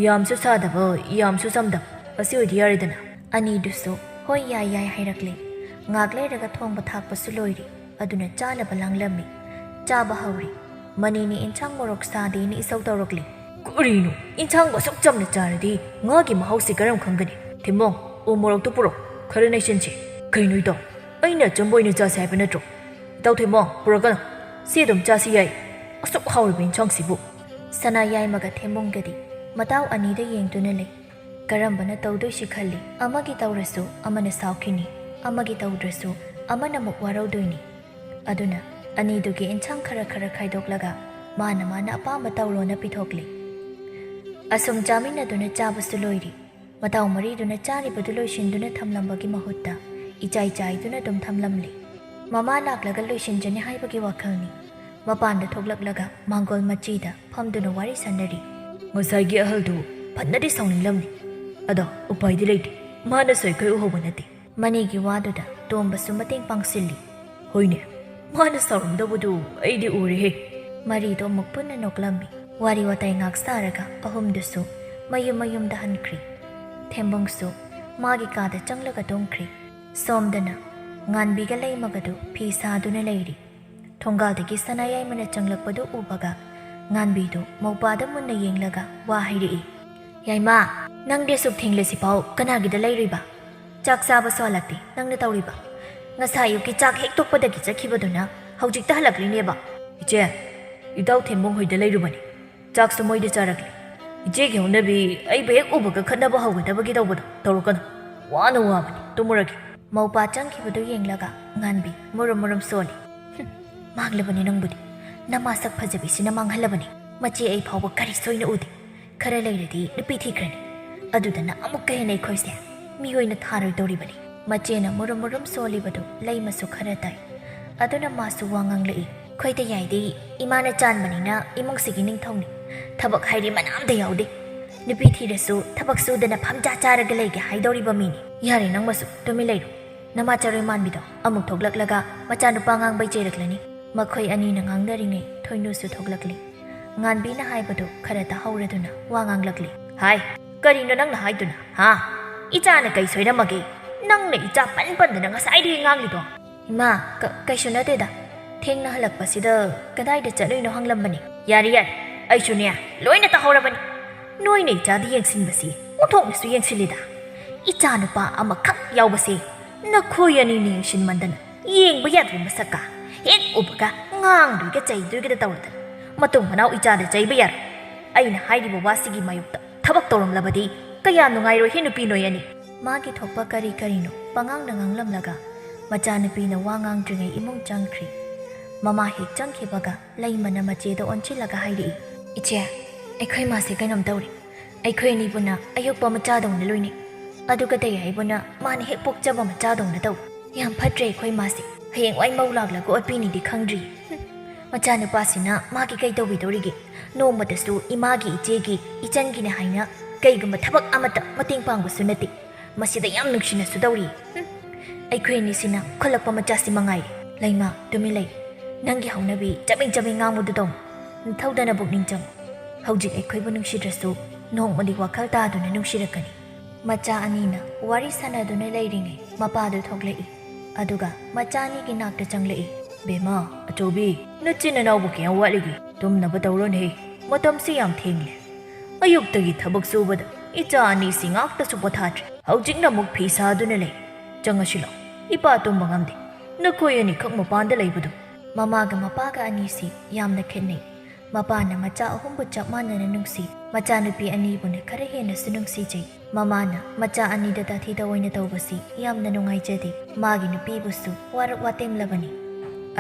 ꯌꯥꯝꯁꯨ ꯁꯥꯗꯕ, ꯌꯥꯝꯁꯨ ꯆꯝꯗꯕ, ꯑꯁꯤ ꯑꯣꯏꯗꯤ ꯌꯥꯔꯦꯗꯅ꯫ ꯑꯅꯤꯗꯨꯁꯨ ꯍꯣꯏ, ꯌꯥꯏ ꯌꯥꯏ ꯍꯥꯏꯔꯛꯂꯦ꯫ ꯉꯥꯛ ꯂꯩꯔꯒ ꯊꯣꯡꯕ ꯊꯥꯛꯄꯁꯨ ꯂꯣꯏꯔꯦ꯫ ꯑꯗꯨꯅ ꯆꯥꯅꯕ ꯂꯥꯡꯂꯝꯃꯤ꯫ ꯆꯥꯕ ꯍꯧꯔꯤ꯫ ꯃꯅꯤꯅ ꯏꯟꯁꯥꯡ ꯃꯣꯔꯣꯛ ꯁꯥꯗꯦꯅ ꯏꯁꯧ ꯇꯧꯔꯛꯂꯤ꯫ "ꯀꯔꯤꯅꯣ? ꯏꯟꯁꯥꯡꯕꯨ ꯑꯁꯨꯛ ꯆꯝꯅ ꯆꯥꯔꯗꯤ ꯉꯥꯒꯤ ꯃꯍꯥꯎꯁꯤ ꯀꯔꯝ ꯈꯪꯒꯅꯤ? ꯊꯦꯝꯃꯣꯡ, ꯎ ꯃꯣꯔꯣꯛꯇꯨ ꯄꯨꯔꯛ, ꯈꯔ ꯅꯩꯁꯤꯟꯁꯤ꯫" "ꯀꯩꯅꯣ ꯏꯇꯥꯎ? ꯑꯩꯅ ꯑꯆꯝꯕ ꯑꯣꯏꯅ ꯆꯥꯁꯤ ꯍꯥꯏꯕ ꯅꯠꯇ꯭ꯔꯣ?" "ꯏꯇꯥꯎ ꯊꯦꯝꯃꯣꯡ, ꯄꯨꯔꯛꯀꯅꯨ꯫ ꯁꯤ ꯑꯗꯨꯝ ꯆꯥꯁꯤ ꯌꯥꯏ꯫ ꯑꯁꯨꯛ ꯍꯥꯎꯔꯤꯕ ꯏꯟꯁꯥꯡꯁꯤꯕꯨ꯫" ꯁꯅꯥ ꯌꯥꯏꯃꯒ ꯊꯦꯝꯃꯣꯡꯒꯗꯤ ꯃꯇꯥꯎ ꯑꯅꯤꯗ ꯌꯦꯡꯗꯨꯅ ꯂꯩ꯫ ꯀꯔꯝꯕꯅ ꯇꯧꯗꯣꯏꯁꯤ ꯈꯜꯂꯤ꯫ ꯑꯃꯒꯤ ꯇꯧꯔꯁꯨ ꯑꯃꯅ ꯁꯥꯎꯈꯤꯅꯤ, ꯑꯃꯒꯤ ꯇꯧꯗ꯭ꯔꯁꯨ ꯑꯃꯅ ꯑꯃꯨꯛ ꯋꯥꯔꯧꯗꯣꯏꯅꯤ꯫ ꯑꯗꯨꯅ ꯑꯅꯤꯗꯨꯒꯤ ꯏꯟꯁꯥꯡ ꯈꯔ ꯈꯔ ꯈꯥꯏꯗꯣꯛꯂꯒ ꯃꯥꯅ ꯃꯥꯅ ꯑꯄꯥꯝꯕ ꯇꯧꯔꯣꯅ ꯄꯤꯊꯣꯛꯂꯤ꯫ ꯑꯁꯨꯝ ꯆꯥꯃꯤꯟꯅꯗꯨꯅ ꯆꯥꯕꯁꯨ ꯂꯣꯏꯔꯤ꯫ ꯃꯇꯥꯎ ꯃꯔꯤꯗꯨꯅ ꯆꯥꯔꯤꯕꯗꯨ ꯂꯣꯏꯁꯤꯟꯗꯨꯅ ꯊꯝꯂꯝꯕꯒꯤ ꯃꯍꯨꯠꯇ ꯏꯆꯥꯏ ꯆꯥꯏꯗꯨꯅ ꯑꯗꯨꯝ ꯊꯝꯂꯝꯂꯤ꯫ ꯃꯃꯥ ꯂꯥꯛꯂꯒ ꯂꯣꯏꯁꯤꯟꯖꯅꯤ ꯍꯥꯏꯕꯒꯤ ꯋꯥꯈꯜꯅꯤ꯫ ꯃꯄꯥꯟꯗ ꯊꯣꯛꯂꯛꯂꯒ ꯃꯥꯡꯒꯣꯜ ꯃꯆꯤꯗ ꯐꯝꯗꯨꯅ ꯋꯥꯔꯤ ꯁꯥꯟꯅꯔꯤ꯫ "ꯉꯁꯥꯏꯒꯤ ꯑꯍꯜꯗꯨ ꯐꯅꯗꯤ ꯁꯥꯎꯅꯤꯡꯂꯝꯅꯤ꯫ ꯑꯗꯣ ꯎꯄꯥꯏꯗꯤ ꯂꯩꯇꯦ꯫ ꯃꯥꯅꯁꯨ ꯑꯩꯈꯣꯏ ꯎꯍꯧꯕ ꯅꯠꯇꯦ꯫" ꯃꯅꯤꯒꯤ ꯋꯥꯗꯨꯗ ꯇꯣꯝꯕꯁꯨ ꯃꯇꯦꯡ ꯄꯥꯡꯁꯤꯜꯂꯤ꯫ "ꯍꯣꯏꯅꯦ, ꯃꯥꯅ ꯁꯥꯎꯔꯝꯗꯧꯕꯗꯨ ꯑꯩꯗꯤ ꯎꯔꯦꯍꯦ꯫" ꯃꯔꯤꯗꯣ ꯑꯃꯨꯛ ꯄꯨꯟꯅ ꯅꯣꯛꯂꯝꯃꯤ꯫ ꯋꯥꯔꯤ ꯋꯥꯇꯥꯏ ꯉꯥꯛ ꯁꯥꯔꯒ ꯑꯍꯨꯝꯗꯨꯁꯨ ꯃꯌꯨꯝ ꯃꯌꯨꯝꯗ ꯍꯟꯈ꯭ꯔꯤ꯫ ꯊꯦꯝꯕꯨꯡꯁꯨ ꯃꯥꯒꯤ ꯀꯥꯗ ꯆꯪꯂꯒ ꯇꯨꯝꯈ꯭ꯔꯤ꯫ ꯁꯣꯝꯗꯅ ꯉꯥꯟꯕꯤꯒ ꯂꯩꯃꯒꯗꯨ ꯐꯤ ꯁꯥꯗꯨꯅ ꯂꯩꯔꯤ꯫ ꯊꯣꯡꯒꯥꯜꯗꯒꯤ ꯁꯅꯥꯌꯥꯏꯃꯅ ꯆꯪꯂꯛꯄꯗꯨ ꯎꯕꯒ ꯉꯥꯟꯕꯤꯗꯨ ꯃꯧꯄꯥꯗ ꯃꯨꯟꯅ ꯌꯦꯡꯂꯒ ꯋꯥ ꯍꯥꯏꯔꯛꯏ꯫ "ꯌꯥꯏꯃ, ꯅꯪꯗꯤ ꯑꯁꯨꯛ ꯊꯦꯡꯂꯁꯤꯐꯥꯎ ꯀꯅꯥꯒꯤꯗ ꯂꯩꯔꯨꯏꯕ? ꯆꯥꯛ ꯆꯥꯕꯁꯨ ꯍꯜꯂꯛꯇꯦ, ꯅꯪꯅ ꯇꯧꯔꯤꯕ? ꯉꯁꯥꯏ ꯑꯌꯨꯛꯀꯤ ꯆꯥꯛ ꯍꯦꯛ ꯇꯣꯛꯄꯗꯒꯤ ꯆꯠꯈꯤꯕꯗꯨꯅ ꯍꯧꯖꯤꯛꯇ ꯍꯜꯂꯛꯂꯤꯅꯦꯕ꯫" "ꯏꯆꯦ, ꯏꯇꯥꯎ ꯊꯦꯝꯕꯨꯡ ꯍꯣꯏꯗ ꯂꯩꯔꯨꯕꯅꯤ꯫ ꯆꯥꯛꯁꯨ ꯃꯣꯏꯗ ꯆꯥꯔꯛꯂꯦ꯫ ꯏꯆꯦꯒꯤ ꯍꯧꯅꯕꯤ ꯑꯩꯕꯨ ꯍꯦꯛ ꯎꯕꯒ ꯈꯠꯅꯕ ꯍꯧꯒꯗꯕꯒꯤ ꯇꯧꯕꯗꯣ ꯇꯧꯔꯛꯀꯅꯨ꯫ ꯋꯥꯅ ꯋꯥꯕꯅꯤ, ꯇꯨꯝꯃꯨꯔꯒꯦ꯫" ꯃꯧꯄꯥ ꯆꯪꯈꯤꯕꯗꯨ ꯌꯦꯡꯂꯒ ꯉꯥꯟꯕꯤ ꯃꯨꯔꯨꯝ ꯃꯨꯔꯨꯝ ꯁꯣꯜꯂꯤ꯫ "ꯍꯨꯝ, ꯃꯥꯡꯂꯕꯅꯤ ꯅꯪꯕꯨꯗꯤ꯫ ꯅꯃꯥ ꯁꯛ ꯐꯖꯕꯤꯁꯤꯅ ꯃꯥꯡꯍꯜꯂꯕꯅꯤ꯫ ꯃꯆꯦ ꯑꯩ ꯐꯥꯎꯕ ꯀꯔꯤ ꯁꯣꯏꯅ ꯎꯗꯦ꯫ ꯈꯔ ꯂꯩꯔꯗꯤ ꯅꯨꯄꯤ ꯊꯤꯈ꯭ꯔꯅꯤ꯫ ꯑꯗꯨꯗꯅ ꯑꯃꯨꯛꯀ ꯍꯦꯟꯅ ꯑꯩꯈꯣꯏꯁꯦ ꯃꯤ ꯑꯣꯏꯅ ꯊꯥꯔꯣꯏꯗꯧꯔꯤꯕꯅꯤ꯫" ꯃꯆꯦꯅ ꯃꯨꯔꯨꯝ ꯃꯨꯔꯨꯝ ꯁꯣꯜꯂꯤꯕꯗꯨ ꯂꯩꯃꯁꯨ ꯈꯔ ꯇꯥꯏ꯫ ꯑꯗꯨꯅ ꯃꯥꯁꯨ ꯋꯥ ꯉꯥꯡꯂꯛꯏ꯫ "ꯑꯩꯈꯣꯏꯗ ꯌꯥꯏꯗꯤ ꯏꯃꯥꯅ ꯆꯥꯟꯕꯅꯤꯅ ꯏꯃꯨꯡꯁꯤꯒꯤ ꯅꯤꯡꯊꯧꯅꯤ꯫ ꯊꯕꯛ ꯍꯥꯏꯔꯤ ꯃꯅꯥꯝꯗ ꯌꯥꯎꯗꯦ꯫ ꯅꯨꯄꯤ ꯊꯤꯔꯁꯨ ꯊꯕꯛ ꯁꯨꯗꯅ ꯐꯝꯖꯥ ꯆꯥꯔꯒ ꯂꯩꯒꯦ ꯍꯥꯏꯗꯧꯔꯤꯕ ꯃꯤꯅꯤ꯫" "ꯌꯥꯔꯦ ꯅꯪꯃꯁꯨ, ꯇꯨꯃꯤꯟ ꯂꯩꯔꯣ꯫ ꯅꯃꯥ ꯆꯔꯣꯏ ꯃꯥꯟꯕꯤꯗꯣ ꯑꯃꯨꯛ ꯊꯣꯛꯂꯛꯂꯒ ꯃꯆꯥꯅꯨꯄꯥ ꯉꯥꯡꯕꯩ ꯆꯦꯔꯛꯂꯅꯤ꯫" ꯃꯈꯣꯏ ꯑꯅꯤꯅ ꯉꯥꯡꯅꯔꯤꯉꯩ ꯊꯣꯏꯅꯨꯁꯨ ꯊꯣꯛꯂꯛꯂꯤ꯫ ꯉꯥꯟꯕꯤꯅ ꯍꯥꯏꯕꯗꯨ ꯈꯔ ꯇꯥꯍꯧꯔꯗꯨꯅ ꯋꯥ ꯉꯥꯡꯂꯛꯂꯤ꯫ "ꯍꯥꯏ, ꯀꯔꯤꯅꯣ ꯅꯪꯅ ꯍꯥꯏꯗꯨꯅ, ꯍꯥ? ꯏꯆꯥꯅ ꯀꯩ ꯁꯣꯏꯔꯝꯃꯒꯦ? ꯅꯪꯅ ꯏꯆꯥ ꯄꯟ ꯄꯟꯗꯅ ꯉꯁꯥꯏꯗꯒꯤ ꯉꯥꯡꯂꯤꯗꯣ?" ꯏꯃꯥ, ꯀ-, ꯀꯩꯁꯨ ꯅꯠꯇꯦꯗ꯫ ꯊꯦꯡꯅ ꯍꯜꯂꯛꯄꯁꯤꯗ ꯀꯗꯥꯏꯗ ꯆꯠꯂꯨꯏꯅꯣ ꯍꯪꯂꯝꯕꯅꯤ꯫ ꯌꯥꯔꯦ, ꯌꯥꯔꯦ, ꯑꯩꯁꯨꯅꯦ ꯂꯣꯏꯅ ꯇꯥꯍꯧꯔꯕꯅꯤ꯫ ꯅꯣꯏꯅ ꯏꯆꯥꯗ ꯌꯦꯡꯁꯤꯟꯕꯁꯤ ꯑꯣꯟꯊꯣꯛꯅꯁꯨ ꯌꯦꯡꯁꯤꯜꯂꯤꯗ꯫ ꯏꯆꯥ ꯅꯨꯄꯥ ꯑꯃꯈꯛ ꯌꯥꯎꯕꯁꯦ ꯅꯈꯣꯏ ꯑꯅꯤꯅ ꯌꯦꯡꯁꯤꯟꯃꯟꯗꯅ ꯌꯦꯡꯕ ꯌꯥꯗ꯭ꯔꯤ ꯃꯁꯛꯀ꯫ ꯍꯦꯛ ꯎꯕꯒ ꯉꯥꯡꯗꯣꯏꯒ ꯆꯩꯗꯣꯏꯒꯗ ꯇꯧꯔꯗꯅ ꯃꯇꯨꯡ ꯃꯅꯥꯎ ꯏꯆꯥꯗ ꯆꯩꯕ ꯌꯥꯔꯣꯏ꯫ ꯑꯩꯅ ꯍꯥꯏꯔꯤꯕ ꯋꯥꯁꯤꯒꯤ ꯃꯥꯌꯣꯛꯇ ꯊꯕꯛ ꯇꯧꯔꯝꯂꯕꯗꯤ ꯀꯌꯥ ꯅꯨꯡꯉꯥꯏꯔꯣꯏ ꯍꯦ ꯅꯨꯄꯤ ꯅꯣꯏ ꯑꯅꯤ꯫ ꯃꯥꯒꯤ ꯊꯣꯛꯄ ꯀꯔꯤ ꯀꯔꯤꯅꯣ ꯄꯉꯥꯡꯗ ꯉꯥꯡꯂꯝꯂꯒ ꯃꯆꯥꯅꯨꯄꯤꯅ ꯋꯥ ꯉꯥꯡꯗ꯭ꯔꯤꯉꯩ ꯏꯃꯨꯡ ꯆꯪꯈ꯭ꯔꯤ꯫ ꯃꯃꯥ ꯍꯦꯛ ꯆꯪꯈꯤꯕꯒ ꯂꯩꯃꯅ ꯃꯆꯦꯗ ꯑꯣꯟꯁꯤꯜꯂꯒ ꯍꯥꯏꯔꯛꯏ, "ꯏꯆꯦ, ꯑꯩꯈꯣꯏ ꯃꯥꯁꯦ ꯀꯩꯅꯣꯝ ꯇꯧꯔꯦ꯫ ꯑꯩꯈꯣꯏ ꯑꯅꯤꯕꯨꯅ ꯑꯌꯣꯛꯄ ꯃꯆꯥꯗꯧꯅ ꯂꯣꯏꯅꯩ꯫ ꯑꯗꯨꯒ ꯗꯌꯥꯏꯕꯨꯅ ꯃꯥꯅ ꯍꯦꯛ ꯄꯣꯛꯆꯕ ꯃꯆꯥꯗꯧꯅ ꯇꯧꯏ꯫ ꯌꯥꯝ ꯐꯠꯇ꯭ꯔꯦ ꯑꯩꯈꯣꯏ ꯃꯥꯁꯦ꯫ ꯍꯌꯦꯡꯋꯥꯏ ꯃꯧ ꯂꯥꯛꯂꯒ ꯑꯣꯠꯄꯤꯅꯤꯗꯤ ꯈꯪꯗ꯭ꯔꯤ꯫ ꯍꯨꯝ, ꯃꯆꯥꯅꯨꯄꯥꯁꯤꯅ ꯃꯥꯒꯤ ꯀꯩ ꯇꯧꯕꯤꯗꯧꯔꯤꯒꯦ? ꯅꯣꯡꯃꯇꯁꯨ ꯏꯃꯥꯒꯤ, ꯏꯆꯦꯒꯤ, ꯏꯆꯟꯒꯤꯅꯦ ꯍꯥꯏꯅ ꯀꯩꯒꯨꯝꯕ ꯊꯕꯛ ꯑꯃꯠꯇ ꯃꯇꯦꯡ ꯄꯥꯡꯕꯁꯨ ꯅꯠꯇꯦ꯫ ꯃꯁꯤꯗ ꯌꯥꯝ ꯅꯨꯡꯁꯤꯅꯁꯨ ꯇꯧꯔꯤ꯫ ꯍꯨꯝ, ꯑꯩꯈꯣꯏ ꯑꯅꯤꯁꯤꯅ ꯈꯨꯜꯂꯛꯄ ꯃꯆꯥꯁꯤ ꯃꯉꯥꯏꯔꯦ꯫ ꯂꯩꯃ, ꯇꯨꯃꯤꯟ ꯂꯩ꯫ ꯅꯪꯒꯤ ꯍꯧꯅꯕꯤ ꯆꯕꯦꯡ ꯆꯕꯦꯡ ꯉꯥꯡꯕꯗꯨ ꯇꯧ꯫ ꯅꯊꯧꯗꯅ ꯄꯨꯛꯅꯤꯡ ꯆꯪꯉꯨ꯫ ꯍꯧꯖꯤꯛ ꯑꯩꯈꯣꯏꯕꯨ ꯅꯨꯡꯁꯤꯗ꯭ꯔꯁꯨ ꯅꯣꯡꯃꯗꯤ ꯋꯥꯈꯜ ꯇꯥꯗꯨꯅ ꯅꯨꯡꯁꯤꯔꯛꯀꯅꯤ꯫" ꯃꯆꯥ ꯑꯅꯤꯅ ꯋꯥꯔꯤ ꯁꯥꯟꯅꯗꯨꯅ ꯂꯩꯔꯤꯉꯩ ꯃꯄꯥꯗꯨ ꯊꯣꯛꯂꯛꯏ꯫ ꯑꯗꯨꯒ ꯃꯆꯥ ꯑꯅꯤꯒꯤ ꯅꯥꯛꯇ ꯆꯪꯂꯛꯏ꯫ "ꯕꯦꯝꯃ, ꯑꯆꯧꯕꯤ, ꯅꯆꯤꯟ ꯅꯅꯥꯎꯕꯨ ꯀꯌꯥꯝ ꯋꯥꯠꯂꯤꯒꯦ? ꯇꯨꯝꯅꯕ ꯇꯧꯔꯣꯅꯦ꯫ ꯃꯇꯝꯁꯤ ꯌꯥꯝ ꯊꯦꯡꯂꯦ꯫ ꯑꯌꯨꯛꯇꯒꯤ ꯊꯕꯛ ꯁꯨꯕꯗ ꯏꯆꯥ ꯑꯅꯤꯁꯤ ꯉꯥꯛꯇꯁꯨ ꯄꯣꯊꯥꯗ꯭ꯔꯤ꯫ ꯍꯧꯖꯤꯛꯅ ꯑꯃꯨꯛ ꯐꯤ ꯁꯥꯗꯨꯅ ꯂꯩ꯫ ꯆꯪꯉꯁꯤ ꯂꯥꯎ꯫ ꯏꯄꯥ ꯇꯨꯝꯕ ꯉꯝꯗꯦ꯫ ꯅꯈꯣꯏ ꯑꯅꯤꯈꯛ ꯃꯄꯥꯟꯗ ꯂꯩꯕꯗꯨ꯫" ꯃꯃꯥꯒ ꯃꯄꯥꯒ ꯑꯅꯤꯁꯤ ꯌꯥꯝꯅ ꯈꯦꯠꯅꯩ꯫ ꯃꯄꯥꯅ ꯃꯆꯥ ꯑꯍꯨꯝꯕꯨ ꯆꯞ ꯃꯥꯟꯅꯅ ꯅꯨꯡꯁꯤ꯫ ꯃꯆꯥꯅꯨꯄꯤ ꯑꯅꯤꯕꯨꯅ ꯈꯔ ꯍꯦꯟꯅꯁꯨ ꯅꯨꯡꯁꯤꯖꯩ꯫ ꯃꯃꯥꯅ ꯃꯆꯥ ꯑꯅꯤꯗ ꯇꯥꯊꯤ ꯇꯑꯣꯏꯅ ꯇꯧꯕꯁꯤ ꯌꯥꯝꯅ ꯅꯨꯡꯉꯥꯏꯖꯗꯦ꯫ ꯃꯥꯒꯤ ꯅꯨꯄꯤꯕꯨꯁꯨ ꯋꯥꯔꯛ ꯋꯥꯇꯦꯝꯂꯕꯅꯤ꯫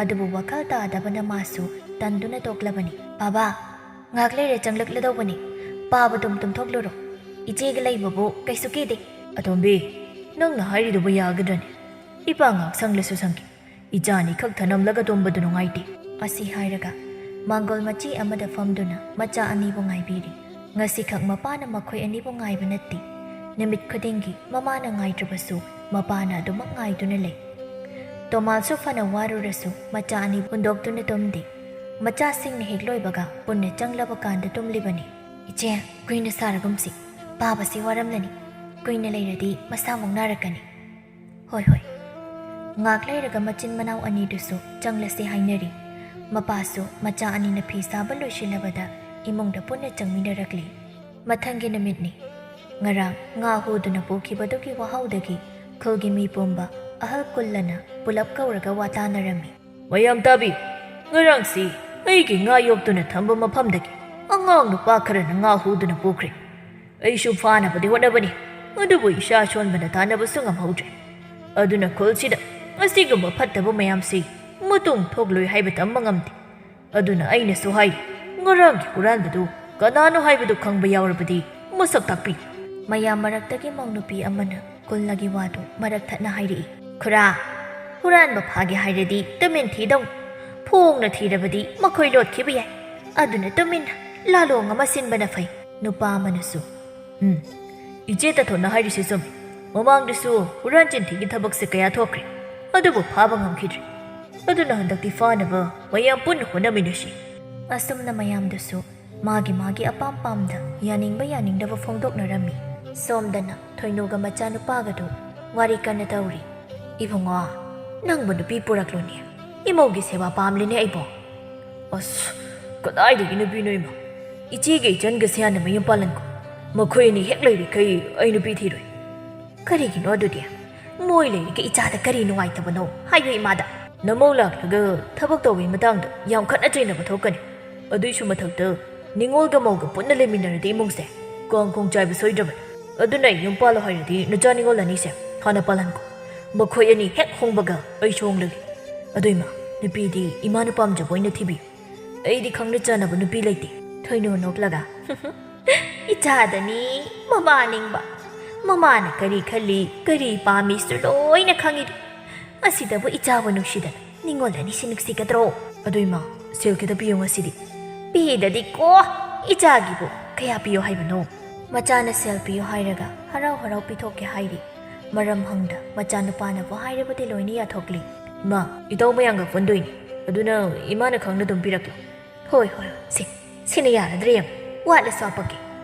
ꯑꯗꯨꯕꯨ ꯋꯥꯈꯜ ꯇꯥꯗꯕꯅ ꯃꯥꯁꯨ ꯇꯟꯗꯨꯅ ꯇꯣꯛꯂꯕꯅꯤ꯫ "ꯕꯥꯕꯥ, ꯉꯥꯏꯍꯥꯛ ꯂꯩꯔ ꯆꯪꯂꯛꯂꯗꯧꯕꯅꯤ꯫ ꯄꯥꯕ ꯇꯨꯝ ꯇꯨꯝꯊꯣꯛꯂꯨꯔꯣ꯫ ꯏꯆꯦꯒ ꯂꯩꯕꯕꯨ ꯀꯩꯁꯨ ꯀꯤꯗꯦ꯫" "ꯑꯇꯣꯝꯕꯤ, ꯅꯪꯅ ꯍꯥꯏꯔꯤꯗꯨꯕꯨ ꯌꯥꯒꯗ꯭ꯔꯅꯦ? ꯏꯄꯥ ꯉꯥꯏꯍꯥꯛ ꯁꯪꯂꯁꯨ ꯁꯪꯈꯤ꯫ ꯏꯆꯥ ꯑꯅꯤꯈꯛ ꯊꯅꯝꯂꯒ ꯇꯨꯝꯕꯗꯨ ꯅꯨꯡꯉꯥꯏꯇꯦ꯫" ꯑꯁꯤ ꯍꯥꯏꯔꯒ ꯃꯥꯡꯒꯣꯜ ꯃꯆꯤ ꯑꯃꯗ ꯐꯝꯗꯨꯅ ꯃꯆꯥ ꯑꯅꯤꯕꯨ ꯉꯥꯏꯕꯤꯔꯤ꯫ ꯉꯁꯤꯈꯛ ꯃꯄꯥꯅ ꯃꯈꯣꯏ ꯑꯅꯤꯕꯨ ꯉꯥꯏꯕ ꯅꯠꯇꯦ꯫ ꯅꯨꯃꯤꯠ ꯈꯨꯗꯤꯡꯒꯤ ꯃꯃꯥꯅ ꯉꯥꯏꯗ꯭ꯔꯕꯁꯨ ꯃꯄꯥꯅ ꯑꯗꯨꯃꯛ ꯉꯥꯏꯗꯨꯅ ꯂꯩ꯫ ꯇꯣꯃꯥꯜꯁꯨ ꯐꯅ ꯋꯥꯔꯨꯔꯁꯨ ꯃꯆꯥ ꯑꯅꯤ ꯍꯨꯟꯗꯣꯛꯇꯨꯅ ꯇꯨꯝꯗꯦ꯫ ꯃꯆꯥꯁꯤꯡꯅ ꯍꯦꯛ ꯂꯣꯏꯕꯒ ꯄꯨꯟꯅ ꯆꯪꯂꯕ ꯀꯥꯟꯗ ꯇꯨꯝꯂꯤꯕꯅꯤ꯫ "ꯏꯆꯦ, ꯀꯨꯏꯅ ꯁꯥꯔꯒꯨꯝꯁꯤ꯫ ꯄꯥꯕꯁꯤ ꯋꯥꯔꯝꯂꯅꯤ꯫ ꯀꯨꯏꯅ ꯂꯩꯔꯗꯤ ꯃꯁꯥꯃꯨꯛ ꯅꯥꯔꯛꯀꯅꯤ꯫" "ꯍꯣꯏ, ꯍꯣꯏ꯫" ꯉꯥꯛ ꯂꯩꯔꯒ ꯃꯆꯤꯟ ꯃꯅꯥꯎ ꯑꯅꯤꯗꯨꯁꯨ ꯆꯪꯂꯁꯤ ꯍꯥꯏꯅꯔꯤ꯫ ꯃꯄꯥꯁꯨ ꯃꯆꯥ ꯑꯅꯤꯅ ꯐꯤ ꯁꯥꯕ ꯂꯣꯏꯁꯤꯜꯂꯕꯗ ꯏꯃꯨꯡꯗ ꯄꯨꯟꯅ ꯆꯪꯃꯤꯟꯅꯔꯛꯂꯤ꯫ ꯃꯊꯪꯒꯤ ꯅꯨꯃꯤꯠꯅꯤ꯫ ꯉꯔꯥꯡ ꯉꯥ ꯍꯨꯗꯨꯅ ꯄꯨꯈꯤꯕꯗꯨꯒꯤ ꯋꯥꯍꯧꯗꯒꯤ ꯈꯨꯜꯒꯤ ꯃꯤ ꯄꯨꯝꯕ, ꯑꯍꯜ ꯀꯨꯜꯂꯅ ꯄꯨꯂꯞ ꯀꯧꯔꯒ ꯋꯥ ꯇꯥꯅꯔꯝꯃꯤ꯫ "ꯃꯌꯥꯝ ꯇꯥꯕꯤꯌꯨ, ꯉꯔꯥꯡꯁꯤ ꯑꯩꯒꯤ ꯉꯥ ꯌꯣꯛꯇꯨꯅ ꯊꯝꯕ ꯃꯐꯝꯗꯒꯤ ꯑꯉꯥꯡ ꯅꯨꯄꯥ ꯈꯔꯅ ꯉꯥ ꯍꯨꯗꯨꯅ ꯄꯨꯈ꯭ꯔꯦ꯫ ꯑꯩꯁꯨ ꯐꯥꯅꯕꯗꯤ ꯍꯣꯠꯅꯕꯅꯤ, ꯑꯗꯨꯕꯨ ꯏꯁꯥ ꯁꯣꯟꯕꯅ ꯇꯥꯟꯅꯕꯁꯨ ꯉꯝꯍꯧꯗ꯭ꯔꯦ꯫ ꯑꯗꯨꯅ ꯈꯨꯜꯁꯤꯗ ꯑꯁꯤꯒꯨꯝꯕ ꯐꯠꯇꯕ ꯃꯌꯥꯝꯁꯤ ꯃꯇꯨꯡ ꯊꯣꯛꯂꯣꯏ ꯍꯥꯏꯕ ꯇꯝꯕ ꯉꯝꯗꯦ꯫ ꯑꯗꯨꯅ ꯑꯩꯅꯁꯨ ꯍꯥꯏꯔꯤ, ꯉꯔꯥꯡꯒꯤ ꯍꯨꯔꯥꯟꯕꯗꯨ ꯀꯅꯥꯅꯣ ꯍꯥꯏꯕꯗꯨ ꯈꯪꯕ ꯌꯥꯎꯔꯕꯗꯤ ꯃꯁꯛ ꯇꯥꯛꯄꯤꯌꯨ꯫" ꯃꯌꯥꯝ ꯃꯔꯛꯇꯒꯤ ꯃꯧ ꯅꯨꯄꯤ ꯑꯃꯅ ꯀꯨꯜꯂꯒꯤ ꯋꯥꯗꯨ ꯃꯔꯛ ꯊꯠꯅ ꯍꯥꯏꯔꯛꯏ꯫ "ꯈꯨꯔꯥ, ꯍꯨꯔꯥꯟꯕ ꯐꯥꯒꯦ ꯍꯥꯏꯔꯗꯤ ꯇꯨꯃꯤꯟ ꯊꯤꯗꯧ꯫ ꯐꯣꯡꯅ ꯊꯤꯔꯕꯗꯤ ꯃꯈꯣꯏ ꯂꯣꯠꯈꯤꯕ ꯌꯥꯏ꯫ ꯑꯗꯨꯅ ꯇꯨꯃꯤꯟꯅ ꯂꯥꯂꯣꯡ ꯑꯃ ꯁꯤꯟꯕꯅ ꯐꯩ꯫" ꯅꯨꯄꯥ ꯑꯃꯅꯁꯨ, "ꯎꯝ, ꯏꯆꯦ ꯇꯥꯊꯣꯟꯅ ꯍꯥꯏꯔꯤꯁꯤ ꯆꯨꯝꯃꯤ꯫ ꯃꯃꯥꯡꯗꯁꯨ ꯍꯨꯔꯥꯟ ꯆꯤꯟꯊꯤꯒꯤ ꯊꯕꯛꯁꯦ ꯀꯌꯥ ꯊꯣꯛꯈ꯭ꯔꯦ, ꯑꯗꯨꯕꯨ ꯐꯥꯕ ꯉꯝꯈꯤꯗ꯭ꯔꯦ꯫ ꯑꯗꯨꯅ ꯍꯟꯗꯛꯇꯤ ꯐꯥꯅꯕ ꯃꯌꯥꯝ ꯄꯨꯟꯅ ꯍꯣꯠꯅꯃꯤꯟꯅꯁꯤ꯫" ꯑꯁꯨꯝꯅ ꯃꯌꯥꯝꯗꯨꯁꯨ ꯃꯥꯒꯤ ꯃꯥꯒꯤ ꯑꯄꯥꯝ ꯄꯥꯝꯗ ꯌꯥꯅꯤꯡꯕ ꯌꯥꯅꯤꯡꯗꯕ ꯐꯣꯡꯗꯣꯛꯅꯔꯝꯃꯤ꯫ ꯁꯣꯝꯗꯅ ꯊꯣꯏꯅꯨꯒ ꯃꯆꯥꯅꯨꯄꯥꯒꯗꯨ ꯋꯥꯔꯤ ꯀꯟꯅ ꯇꯧꯔꯤ꯫ "ꯏꯕꯨꯡꯉꯣ, ꯅꯪꯕꯨ ꯅꯨꯄꯤ ꯄꯨꯔꯛꯂꯣꯅꯦ꯫ ꯏꯃꯧꯒꯤ ꯁꯦꯕꯥ ꯄꯥꯝꯂꯤꯅꯦ ꯑꯩꯕꯣ꯫" "ꯑꯁ, ꯀꯗꯥꯏꯗꯒꯤ ꯅꯨꯄꯤꯅꯣ ꯏꯃꯥ? ꯏꯆꯦꯒ ꯏꯆꯟꯒꯁꯦ ꯍꯥꯟꯅ ꯃꯌꯨꯝ ꯄꯥꯜꯍꯟꯈꯣ꯫ ꯃꯈꯣꯏ ꯑꯅꯤ ꯍꯦꯛ ꯂꯩꯔꯤꯈꯩ ꯑꯩ ꯅꯨꯄꯤ ꯊꯤꯔꯣꯏ꯫" "ꯀꯔꯤꯒꯤꯅꯣ ꯑꯗꯨꯗꯤ? ꯃꯣꯏ ꯂꯩꯔꯤꯒ ꯏꯆꯥꯗ ꯀꯔꯤ ꯅꯨꯡꯉꯥꯏꯇꯕꯅꯣ? ꯍꯥꯏꯌꯨ ꯏꯃꯥꯗ꯫" "ꯅꯃꯧ ꯂꯥꯛꯂꯒ ꯊꯕꯛ ꯇꯧꯕꯒꯤ ꯃꯇꯥꯡꯗ ꯌꯥꯝ ꯈꯠꯅ ꯆꯩꯅꯕ ꯊꯣꯛꯀꯅꯤ꯫ ꯑꯗꯨꯏꯁꯨ ꯃꯊꯛꯇ ꯅꯤꯉꯣꯜꯒ ꯃꯧꯒ ꯄꯨꯟꯅ ꯂꯩꯃꯤꯟꯅꯔꯗꯤ ꯏꯃꯨꯡꯁꯦ ꯀꯥꯡ ꯈꯣꯡ ꯆꯥꯏꯕ ꯁꯣꯏꯗ꯭ꯔꯕꯅꯤ꯫ ꯑꯗꯨꯅ ꯑꯩ ꯌꯨꯝ ꯄꯥꯜꯂꯣ ꯍꯥꯏꯔꯗꯤ ꯅꯆꯥ ꯅꯤꯉꯣꯜ ꯑꯅꯤꯁꯦ ꯍꯥꯟꯅ ꯄꯥꯜꯍꯟꯈꯣ꯫ ꯃꯈꯣꯏ ꯑꯅꯤ ꯍꯦꯛ ꯍꯣꯡꯕꯒ ꯑꯩꯁꯨ ꯍꯣꯡꯂꯒꯦ꯫ ꯑꯗꯨ ꯏꯃꯥ, ꯅꯨꯄꯤꯗꯤ ꯏꯃꯥꯅ ꯄꯥꯝꯖꯕ ꯑꯣꯏꯅ ꯊꯤꯕꯤꯌꯨ꯫ ꯑꯩꯗꯤ ꯈꯪꯅ ꯆꯥꯟꯅꯕ ꯅꯨꯄꯤ ꯂꯩꯇꯦ꯫" ꯊꯣꯏꯅꯨ ꯅꯣꯛꯂꯒ, "ꯏꯆꯥꯗꯅꯤ ꯃꯃꯥ ꯅꯤꯡꯕ꯫ ꯃꯃꯥꯅ ꯀꯔꯤ ꯈꯜꯂꯤ, ꯀꯔꯤ ꯄꯥꯝꯃꯤꯁꯨ ꯂꯣꯏꯅ ꯈꯪꯉꯤꯗꯨ꯫ ꯑꯁꯤꯗꯕꯨ ꯏꯆꯥꯕꯨ ꯅꯨꯡꯁꯤꯗꯅ ꯅꯤꯡꯉꯣꯜ ꯑꯅꯤꯁꯤ ꯅꯨꯡꯁꯤꯒꯗ꯭ꯔꯣ?" "ꯑꯗꯨ ꯏꯃꯥ, ꯁꯦꯜ ꯈꯤꯇ ꯄꯤꯌꯨ ꯉꯁꯤꯗꯤ꯫" "ꯄꯤꯗꯗꯤ ꯀꯣ, ꯏꯆꯥꯒꯤꯕꯨ ꯀꯌꯥ ꯄꯤꯌꯣ ꯍꯥꯏꯕꯅꯣ?" ꯃꯆꯥꯅ ꯁꯦꯜ ꯄꯤꯌꯨ ꯍꯥꯏꯔꯒ ꯍꯔꯥꯎ ꯍꯔꯥꯎ ꯄꯤꯊꯣꯛꯀꯦ ꯍꯥꯏꯔꯤ꯫ ꯃꯔꯝ ꯍꯪꯗ ꯃꯆꯥꯅꯨꯄꯥꯅꯕꯨ ꯍꯥꯏꯔꯕꯗꯤ ꯂꯣꯏꯅ ꯌꯥꯊꯣꯛꯂꯤ꯫ "ꯏꯃꯥ, ꯏꯇꯥꯎ ꯃꯌꯥꯝꯒ ꯄꯨꯟꯗꯣꯏꯅꯤ, ꯑꯗꯨꯅ ꯏꯃꯥꯅ ꯈꯪꯅ ꯑꯗꯨꯝ ꯄꯤꯔꯛꯂꯣ꯫" "ꯍꯣꯏ, ꯍꯣꯏ, ꯁꯦ, ꯁꯤꯅ ꯌꯥꯔꯗ꯭ꯔꯥ ꯌꯦꯡꯉꯨ, ꯋꯥꯠꯂꯁꯨ ꯍꯥꯞꯄꯛꯀꯦ꯫"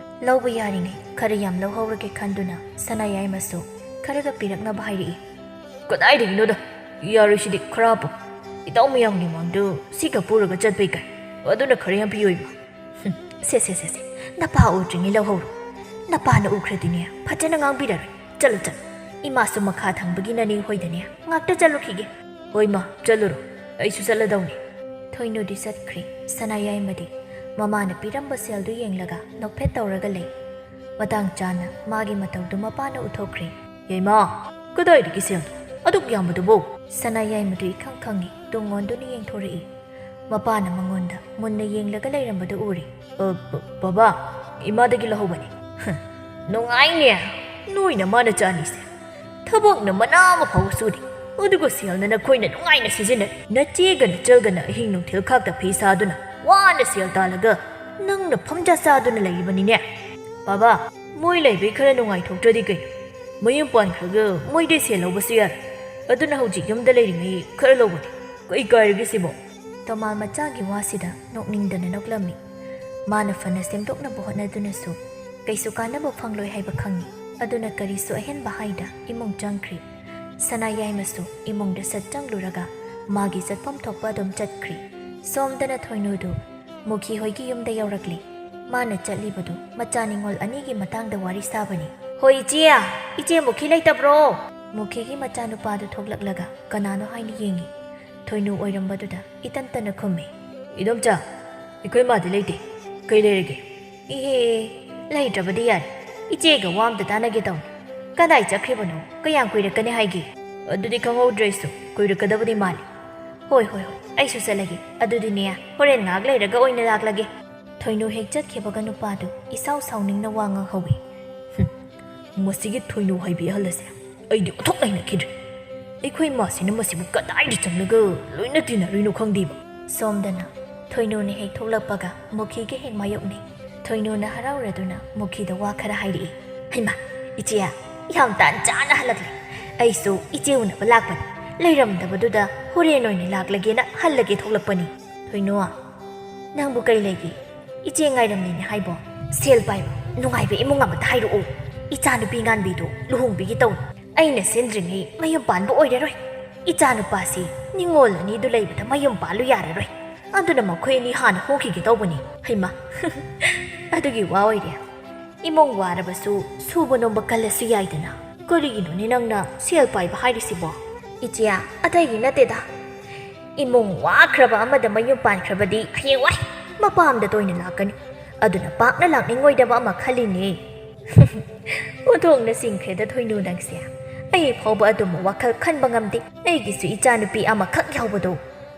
ꯂꯧꯕ ꯌꯥꯔꯤꯉꯩ ꯈꯔ ꯌꯥꯝ ꯂꯧꯍꯧꯔꯒꯦ ꯈꯟꯗꯨꯅ ꯁꯅꯥꯌꯥꯏꯃꯁꯨ ꯈꯔꯒ ꯄꯤꯔꯛꯅꯕ ꯍꯥꯏꯔꯛꯏ꯫ "ꯀꯗꯥꯏꯗꯒꯤꯅꯣꯗ, ꯌꯥꯔꯣꯏ, ꯁꯤꯗꯤ ꯈꯔ ꯍꯥꯞꯄꯣ꯫ ꯏꯇꯥꯎ ꯃꯌꯥꯝꯒꯤ ꯃꯥꯡꯗ ꯁꯤꯒ ꯄꯨꯔꯒ ꯆꯠꯄꯩ ꯀꯥꯏ? ꯑꯗꯨꯅ ꯈꯔ ꯌꯥꯝ ꯄꯤꯌꯣ ꯏꯃꯥ꯫ ꯍꯨꯝ, ꯁꯦ, ꯁꯦ, ꯁꯦ, ꯁꯦ, ꯅꯄꯥ ꯎꯗ꯭ꯔꯤꯉꯩ ꯂꯧꯍꯧꯔꯣ꯫ ꯅꯄꯥꯅ ꯎꯈ꯭ꯔꯗꯤꯅꯦ, ꯐꯖꯅ ꯉꯥꯡꯕꯤꯔꯔꯣꯏ꯫ ꯆꯠꯂꯨ, ꯆꯠꯂꯨ꯫ ꯏꯃꯥꯁꯨ ꯃꯈꯥ ꯊꯪꯕꯒꯤ ꯅꯅꯦ ꯍꯣꯏꯗꯅꯦ ꯉꯥꯛꯇ ꯆꯠꯂꯨꯈꯤꯒꯦ꯫ ꯍꯣꯏ ꯃꯥ, ꯆꯠꯂꯨꯔꯣ꯫ ꯑꯩꯁꯨ ꯆꯠꯂꯗꯧꯅꯤ꯫ ꯊꯣꯏꯅꯨꯗꯤ ꯆꯠꯈ꯭ꯔꯦ꯫ ꯁꯅꯥꯌꯥꯏꯃꯗꯤ ꯃꯃꯥꯅ ꯄꯤꯔꯝꯕ ꯁꯦꯜꯗꯨ ꯌꯦꯡꯂꯒ ꯅꯣꯛꯐꯦꯠ ꯇꯧꯔꯒ ꯂꯩ꯫ ꯃꯇꯥꯡ ꯆꯥꯅ ꯃꯥꯒꯤ ꯃꯇꯧꯗꯨ ꯃꯄꯥꯅ ꯎꯊꯣꯛꯈ꯭ꯔꯦ꯫ ꯌꯥꯏꯃ, ꯀꯗꯥꯏꯗꯒꯤ ꯁꯦꯜꯅꯣ ꯑꯗꯨꯛ ꯌꯥꯝꯕꯗꯨꯕꯨ? ꯁꯅꯥꯌꯥꯏꯃꯗꯨ ꯏꯈꯪ ꯈꯪꯉꯤ, ꯇꯨꯡ ꯑꯣꯟꯗꯨꯅ ꯌꯦꯡꯊꯣꯔꯛꯏ꯫ ꯃꯄꯥꯅ ꯃꯉꯣꯟꯗ ꯃꯨꯟꯅ ꯌꯦꯡꯂꯒ ꯂꯩꯔꯝꯕꯗꯨ ꯎꯔꯦ꯫ "ꯑ, ꯕ-, ꯕꯕꯥ, ꯏꯃꯥꯗꯒꯤ ꯂꯧꯍꯧꯕꯅꯤ꯫" "ꯍ, ꯅꯨꯡꯉꯥꯏꯅꯦ, ꯅꯣꯏꯅ ꯃꯥꯅ ꯆꯥꯅꯤꯁꯦ꯫ ꯊꯕꯛꯅ ꯃꯅꯥ ꯑꯃ ꯐꯥꯎ ꯁꯨꯗꯦ, ꯑꯗꯨꯒ ꯁꯦꯜꯅ ꯅꯈꯣꯏꯅ ꯅꯨꯡꯉꯥꯏꯅ ꯁꯤꯖꯤꯟꯅꯩ꯫ ꯅꯆꯦꯒ ꯅꯆꯜꯒꯅ ꯑꯍꯤꯡ ꯅꯨꯡꯊꯤꯜ ꯈꯥꯛꯇ ꯐꯤ ꯁꯥꯗꯨꯅ ꯋꯥꯅ ꯁꯦꯜ ꯇꯥꯜꯂꯒ ꯅꯪꯅ ꯐꯝꯖꯥ ꯆꯥꯗꯨꯅ ꯂꯩꯔꯤꯕꯅꯤꯅꯦ꯫" "ꯕꯕꯥ, ꯃꯣꯏ ꯂꯩꯕꯩ ꯈꯔ ꯅꯨꯡꯉꯥꯏꯊꯣꯛꯇ꯭ꯔꯗꯤ ꯀꯩꯅꯣ? ꯃꯌꯨꯝ ꯄꯥꯟꯈ꯭ꯔꯒ ꯃꯣꯏꯗꯩ ꯁꯦꯜ ꯂꯧꯕꯁꯨ ꯌꯥꯔꯦ꯫ ꯑꯗꯨꯅ ꯍꯧꯖꯤꯛ ꯌꯨꯝꯗ ꯂꯩꯔꯤꯉꯩ ꯈꯔ ꯂꯧꯕꯅꯤ꯫ ꯀꯩ ꯀꯥꯏꯔꯒꯦ ꯁꯤꯕꯣ?" ꯇꯣꯃꯥꯜ ꯃꯆꯥꯒꯤ ꯋꯥꯁꯤꯗ ꯅꯣꯛꯅꯤꯡꯗꯅ ꯅꯣꯛꯂꯝꯃꯤ꯫ ꯃꯥꯅ ꯐꯅ ꯁꯦꯝꯗꯣꯛꯅꯕ ꯍꯣꯠꯅꯗꯨꯅꯁꯨ ꯀꯩꯁꯨ ꯀꯥꯟꯅꯕ ꯐꯪꯂꯣꯏ ꯍꯥꯏꯕ ꯈꯪꯉꯤ꯫ ꯑꯗꯨꯅ ꯀꯔꯤꯁꯨ ꯑꯍꯦꯟꯕ ꯍꯥꯏꯗ ꯏꯃꯨꯡ ꯆꯪꯈ꯭ꯔꯤ꯫ ꯁꯅꯥꯌꯥꯏꯃꯁꯨ ꯏꯃꯨꯡꯗ ꯁꯠ ꯆꯪꯂꯨꯔꯒ ꯃꯥꯒꯤ ꯆꯠꯐꯝ ꯊꯣꯛꯄ ꯑꯗꯨꯝ ꯆꯠꯈ꯭ꯔꯤ꯫ ꯁꯣꯝꯗꯅ ꯊꯣꯏꯅꯨꯗꯨ ꯃꯨꯈꯤ ꯍꯣꯏꯒꯤ ꯌꯨꯝꯗ ꯌꯧꯔꯛꯂꯤ꯫ ꯃꯥꯅ ꯆꯠꯂꯤꯕꯗꯨ ꯃꯆꯥ ꯅꯤꯉꯣꯜ ꯑꯅꯤꯒꯤ ꯃꯇꯥꯡꯗ ꯋꯥꯔꯤ ꯁꯥꯕꯅꯤ꯫ "ꯍꯣꯏ ꯏꯆꯦ, ꯏꯆꯦ ꯃꯨꯈꯤ ꯂꯩꯇꯕ꯭ꯔꯣ?" ꯃꯨꯈꯤꯒꯤ ꯃꯆꯥꯅꯨꯄꯥꯗꯨ ꯊꯣꯛꯂꯛꯂꯒ ꯀꯅꯥꯅꯣ ꯍꯥꯏꯅ ꯌꯦꯡꯉꯤ꯫ ꯊꯣꯏꯅꯨ ꯑꯣꯏꯔꯝꯕꯗꯨꯗ ꯏꯇꯟ ꯇꯟꯅ ꯈꯨꯝꯃꯤ꯫ "ꯏꯗꯣꯝꯆꯥ, ꯑꯩꯈꯣꯏ ꯃꯥꯗꯤ ꯂꯩꯇꯦ꯫ ꯀꯩ ꯂꯩꯔꯒꯦ?" "ꯏꯍꯦ, ꯂꯩꯇ꯭ꯔꯕꯗꯤ ꯌꯥꯔꯦ꯫ ꯏꯆꯦꯒ ꯋꯥ ꯑꯝꯇ ꯇꯥꯟꯅꯒꯦ ꯇꯧꯅꯤ꯫ ꯀꯗꯥꯏ ꯆꯠꯈ꯭ꯔꯤꯕꯅꯣ? ꯀꯌꯥꯝ ꯀꯨꯏꯔꯛꯀꯅꯤ ꯍꯥꯏꯒꯦ?" "ꯑꯗꯨꯗꯤ ꯈꯪꯍꯧꯗ꯭ꯔꯦ ꯑꯩꯁꯨ꯫ ꯀꯨꯏꯔꯛꯀꯗꯕꯗꯤ ꯃꯥꯜꯂꯤ꯫" "ꯍꯣꯏ, ꯍꯣꯏ, ꯍꯣꯏ꯫ ꯑꯩꯁꯨ ꯆꯠꯂꯒꯦ꯫ ꯑꯗꯨꯗꯤꯅꯦ, ꯍꯣꯔꯦꯟ ꯉꯥꯏꯍꯥꯛ ꯂꯩꯔꯒ ꯑꯣꯏꯅ ꯂꯥꯛꯂꯒꯦ꯫" ꯊꯣꯏꯅꯨ ꯍꯦꯛ ꯆꯠꯈꯤꯕꯒ ꯅꯨꯄꯥꯗꯨ ꯏꯁꯥꯎ ꯁꯥꯎꯅꯤꯡꯅ ꯋꯥ ꯉꯥꯡꯍꯧꯏ꯫ "ꯍꯨꯝ, ꯃꯁꯤꯒꯤ ꯊꯣꯏꯅꯨ ꯍꯥꯏꯕꯤ ꯑꯍꯜ ꯑꯁꯦ ꯑꯩꯗꯤ ꯑꯣꯟꯊꯣꯛꯅ ꯍꯩꯅꯈꯤꯗ꯭ꯔꯦ꯫ ꯑꯩꯈꯣꯏ ꯃꯥꯁꯤꯅ ꯃꯁꯤꯕꯨ ꯀꯗꯥꯏꯗ ꯆꯪꯂꯒ ꯂꯣꯏꯅ ꯇꯤꯟꯅꯔꯨꯏꯅꯣ ꯈꯪꯗꯦꯕ꯫" ꯁꯣꯝꯗꯅ ꯊꯣꯏꯅꯨꯅ ꯍꯦꯛ ꯊꯣꯛꯂꯛꯄꯒ ꯃꯨꯈꯤꯒ ꯍꯦꯛ ꯃꯥꯌꯣꯛꯅꯩ꯫ ꯊꯣꯏꯅꯨꯅ ꯍꯔꯥꯎꯔꯗꯨꯅ ꯃꯨꯈꯤꯗ ꯋꯥ ꯈꯔ ꯍꯥꯏꯔꯛꯏ꯫ "ꯍꯩꯃꯥ, ꯏꯆꯦ, ꯌꯥꯝ ꯇꯥꯟ ꯆꯥꯅ ꯍꯜꯂꯛꯂꯦ꯫ ꯑꯩꯁꯨ ꯏꯆꯦ ꯎꯅꯕ ꯂꯥꯛꯄꯅꯤ꯫ ꯂꯩꯔꯝꯗꯕꯗꯨꯗ ꯍꯣꯔꯦꯟ ꯑꯣꯏꯅ ꯂꯥꯛꯂꯒꯦꯅ ꯍꯜꯂꯒꯦ ꯊꯣꯛꯂꯛꯄꯅꯤ꯫" "ꯊꯣꯏꯅꯨ, ꯅꯪꯕꯨ ꯀꯩ ꯂꯩꯒꯦ? ꯏꯆꯦ ꯉꯥꯏꯔꯝꯂꯤꯅꯦ ꯍꯥꯏꯕꯣ?" "ꯁꯦꯜ ꯄꯥꯏꯕ, ꯅꯨꯡꯉꯥꯏꯕ ꯏꯃꯨꯡ ꯑꯃꯗ ꯍꯥꯏꯔꯛꯑꯣ꯫ ꯏꯆꯥ ꯅꯨꯄꯤ ꯉꯥꯟꯕꯤꯗꯨ ꯂꯨꯍꯣꯡꯕꯤꯒꯦ ꯇꯧꯅꯤ꯫ ꯑꯩꯅ ꯁꯤꯟꯗ꯭ꯔꯤꯉꯩ ꯃꯌꯨꯝ ꯄꯥꯟꯕ ꯑꯣꯏꯔꯔꯣꯏ꯫ "ꯏꯆꯥꯅꯨꯄꯥꯁꯤ ꯅꯤꯉꯣꯜ ꯑꯅꯤꯗꯨ ꯂꯩꯕꯗ ꯃꯌꯨꯝ ꯄꯥꯜꯂꯨ ꯌꯥꯔꯔꯣꯏ, ꯑꯗꯨꯅ ꯃꯈꯣꯏ ꯑꯅꯤ ꯍꯥꯟꯅ ꯍꯣꯡꯈꯤꯒꯦ ꯇꯧꯕꯅꯤ"꯫ ꯍꯩꯃ, ꯑꯗꯨꯒꯤ ꯋꯥ ꯑꯣꯏꯔꯦ꯫ "ꯏꯃꯨꯡ ꯋꯥꯔꯕꯁꯨ ꯁꯨꯕ ꯅꯣꯝꯕ ꯀꯜꯂꯁꯨ ꯌꯥꯏꯗꯅ꯫ ꯀꯔꯤꯒꯤꯅꯣꯅꯦ ꯅꯪꯅ ꯁꯦꯜ ꯄꯥꯏꯕ ꯍꯥꯏꯔꯤꯁꯤꯕꯣ?" "ꯏꯆꯦ, ꯑꯇꯩꯒꯤ ꯅꯠꯇꯦꯗ꯫ ꯏꯃꯨꯡ ꯋꯥꯈ꯭ꯔꯕ ꯑꯃꯗ ꯃꯌꯨꯝ ꯄꯥꯟꯈ꯭ꯔꯕꯗꯤ ꯍꯌꯦꯡꯋꯥꯏ ꯃꯄꯥꯝꯗ ꯇꯣꯏꯅ ꯂꯥꯛꯀꯅꯤ꯫ ꯑꯗꯨꯅ ꯄꯥꯛꯅ ꯂꯥꯛꯅꯤꯡꯉꯣꯏꯗꯕ ꯑꯃ ꯈꯜꯂꯤꯅꯦ"꯫ ꯑꯣꯟꯊꯣꯛꯅ ꯆꯤꯡꯈ꯭ꯔꯦꯗ ꯊꯣꯏꯅꯨ ꯅꯪꯁꯦ꯫ ꯑꯩ ꯐꯥꯎꯕ ꯑꯗꯨꯝꯕ ꯋꯥꯈꯜ ꯈꯟꯕ ꯉꯝꯗꯦ꯫ ꯑꯩꯒꯤꯁꯨ ꯏꯆꯥꯅꯨꯄꯤ ꯑꯃꯈꯛ ꯌꯥꯎꯕꯗꯣ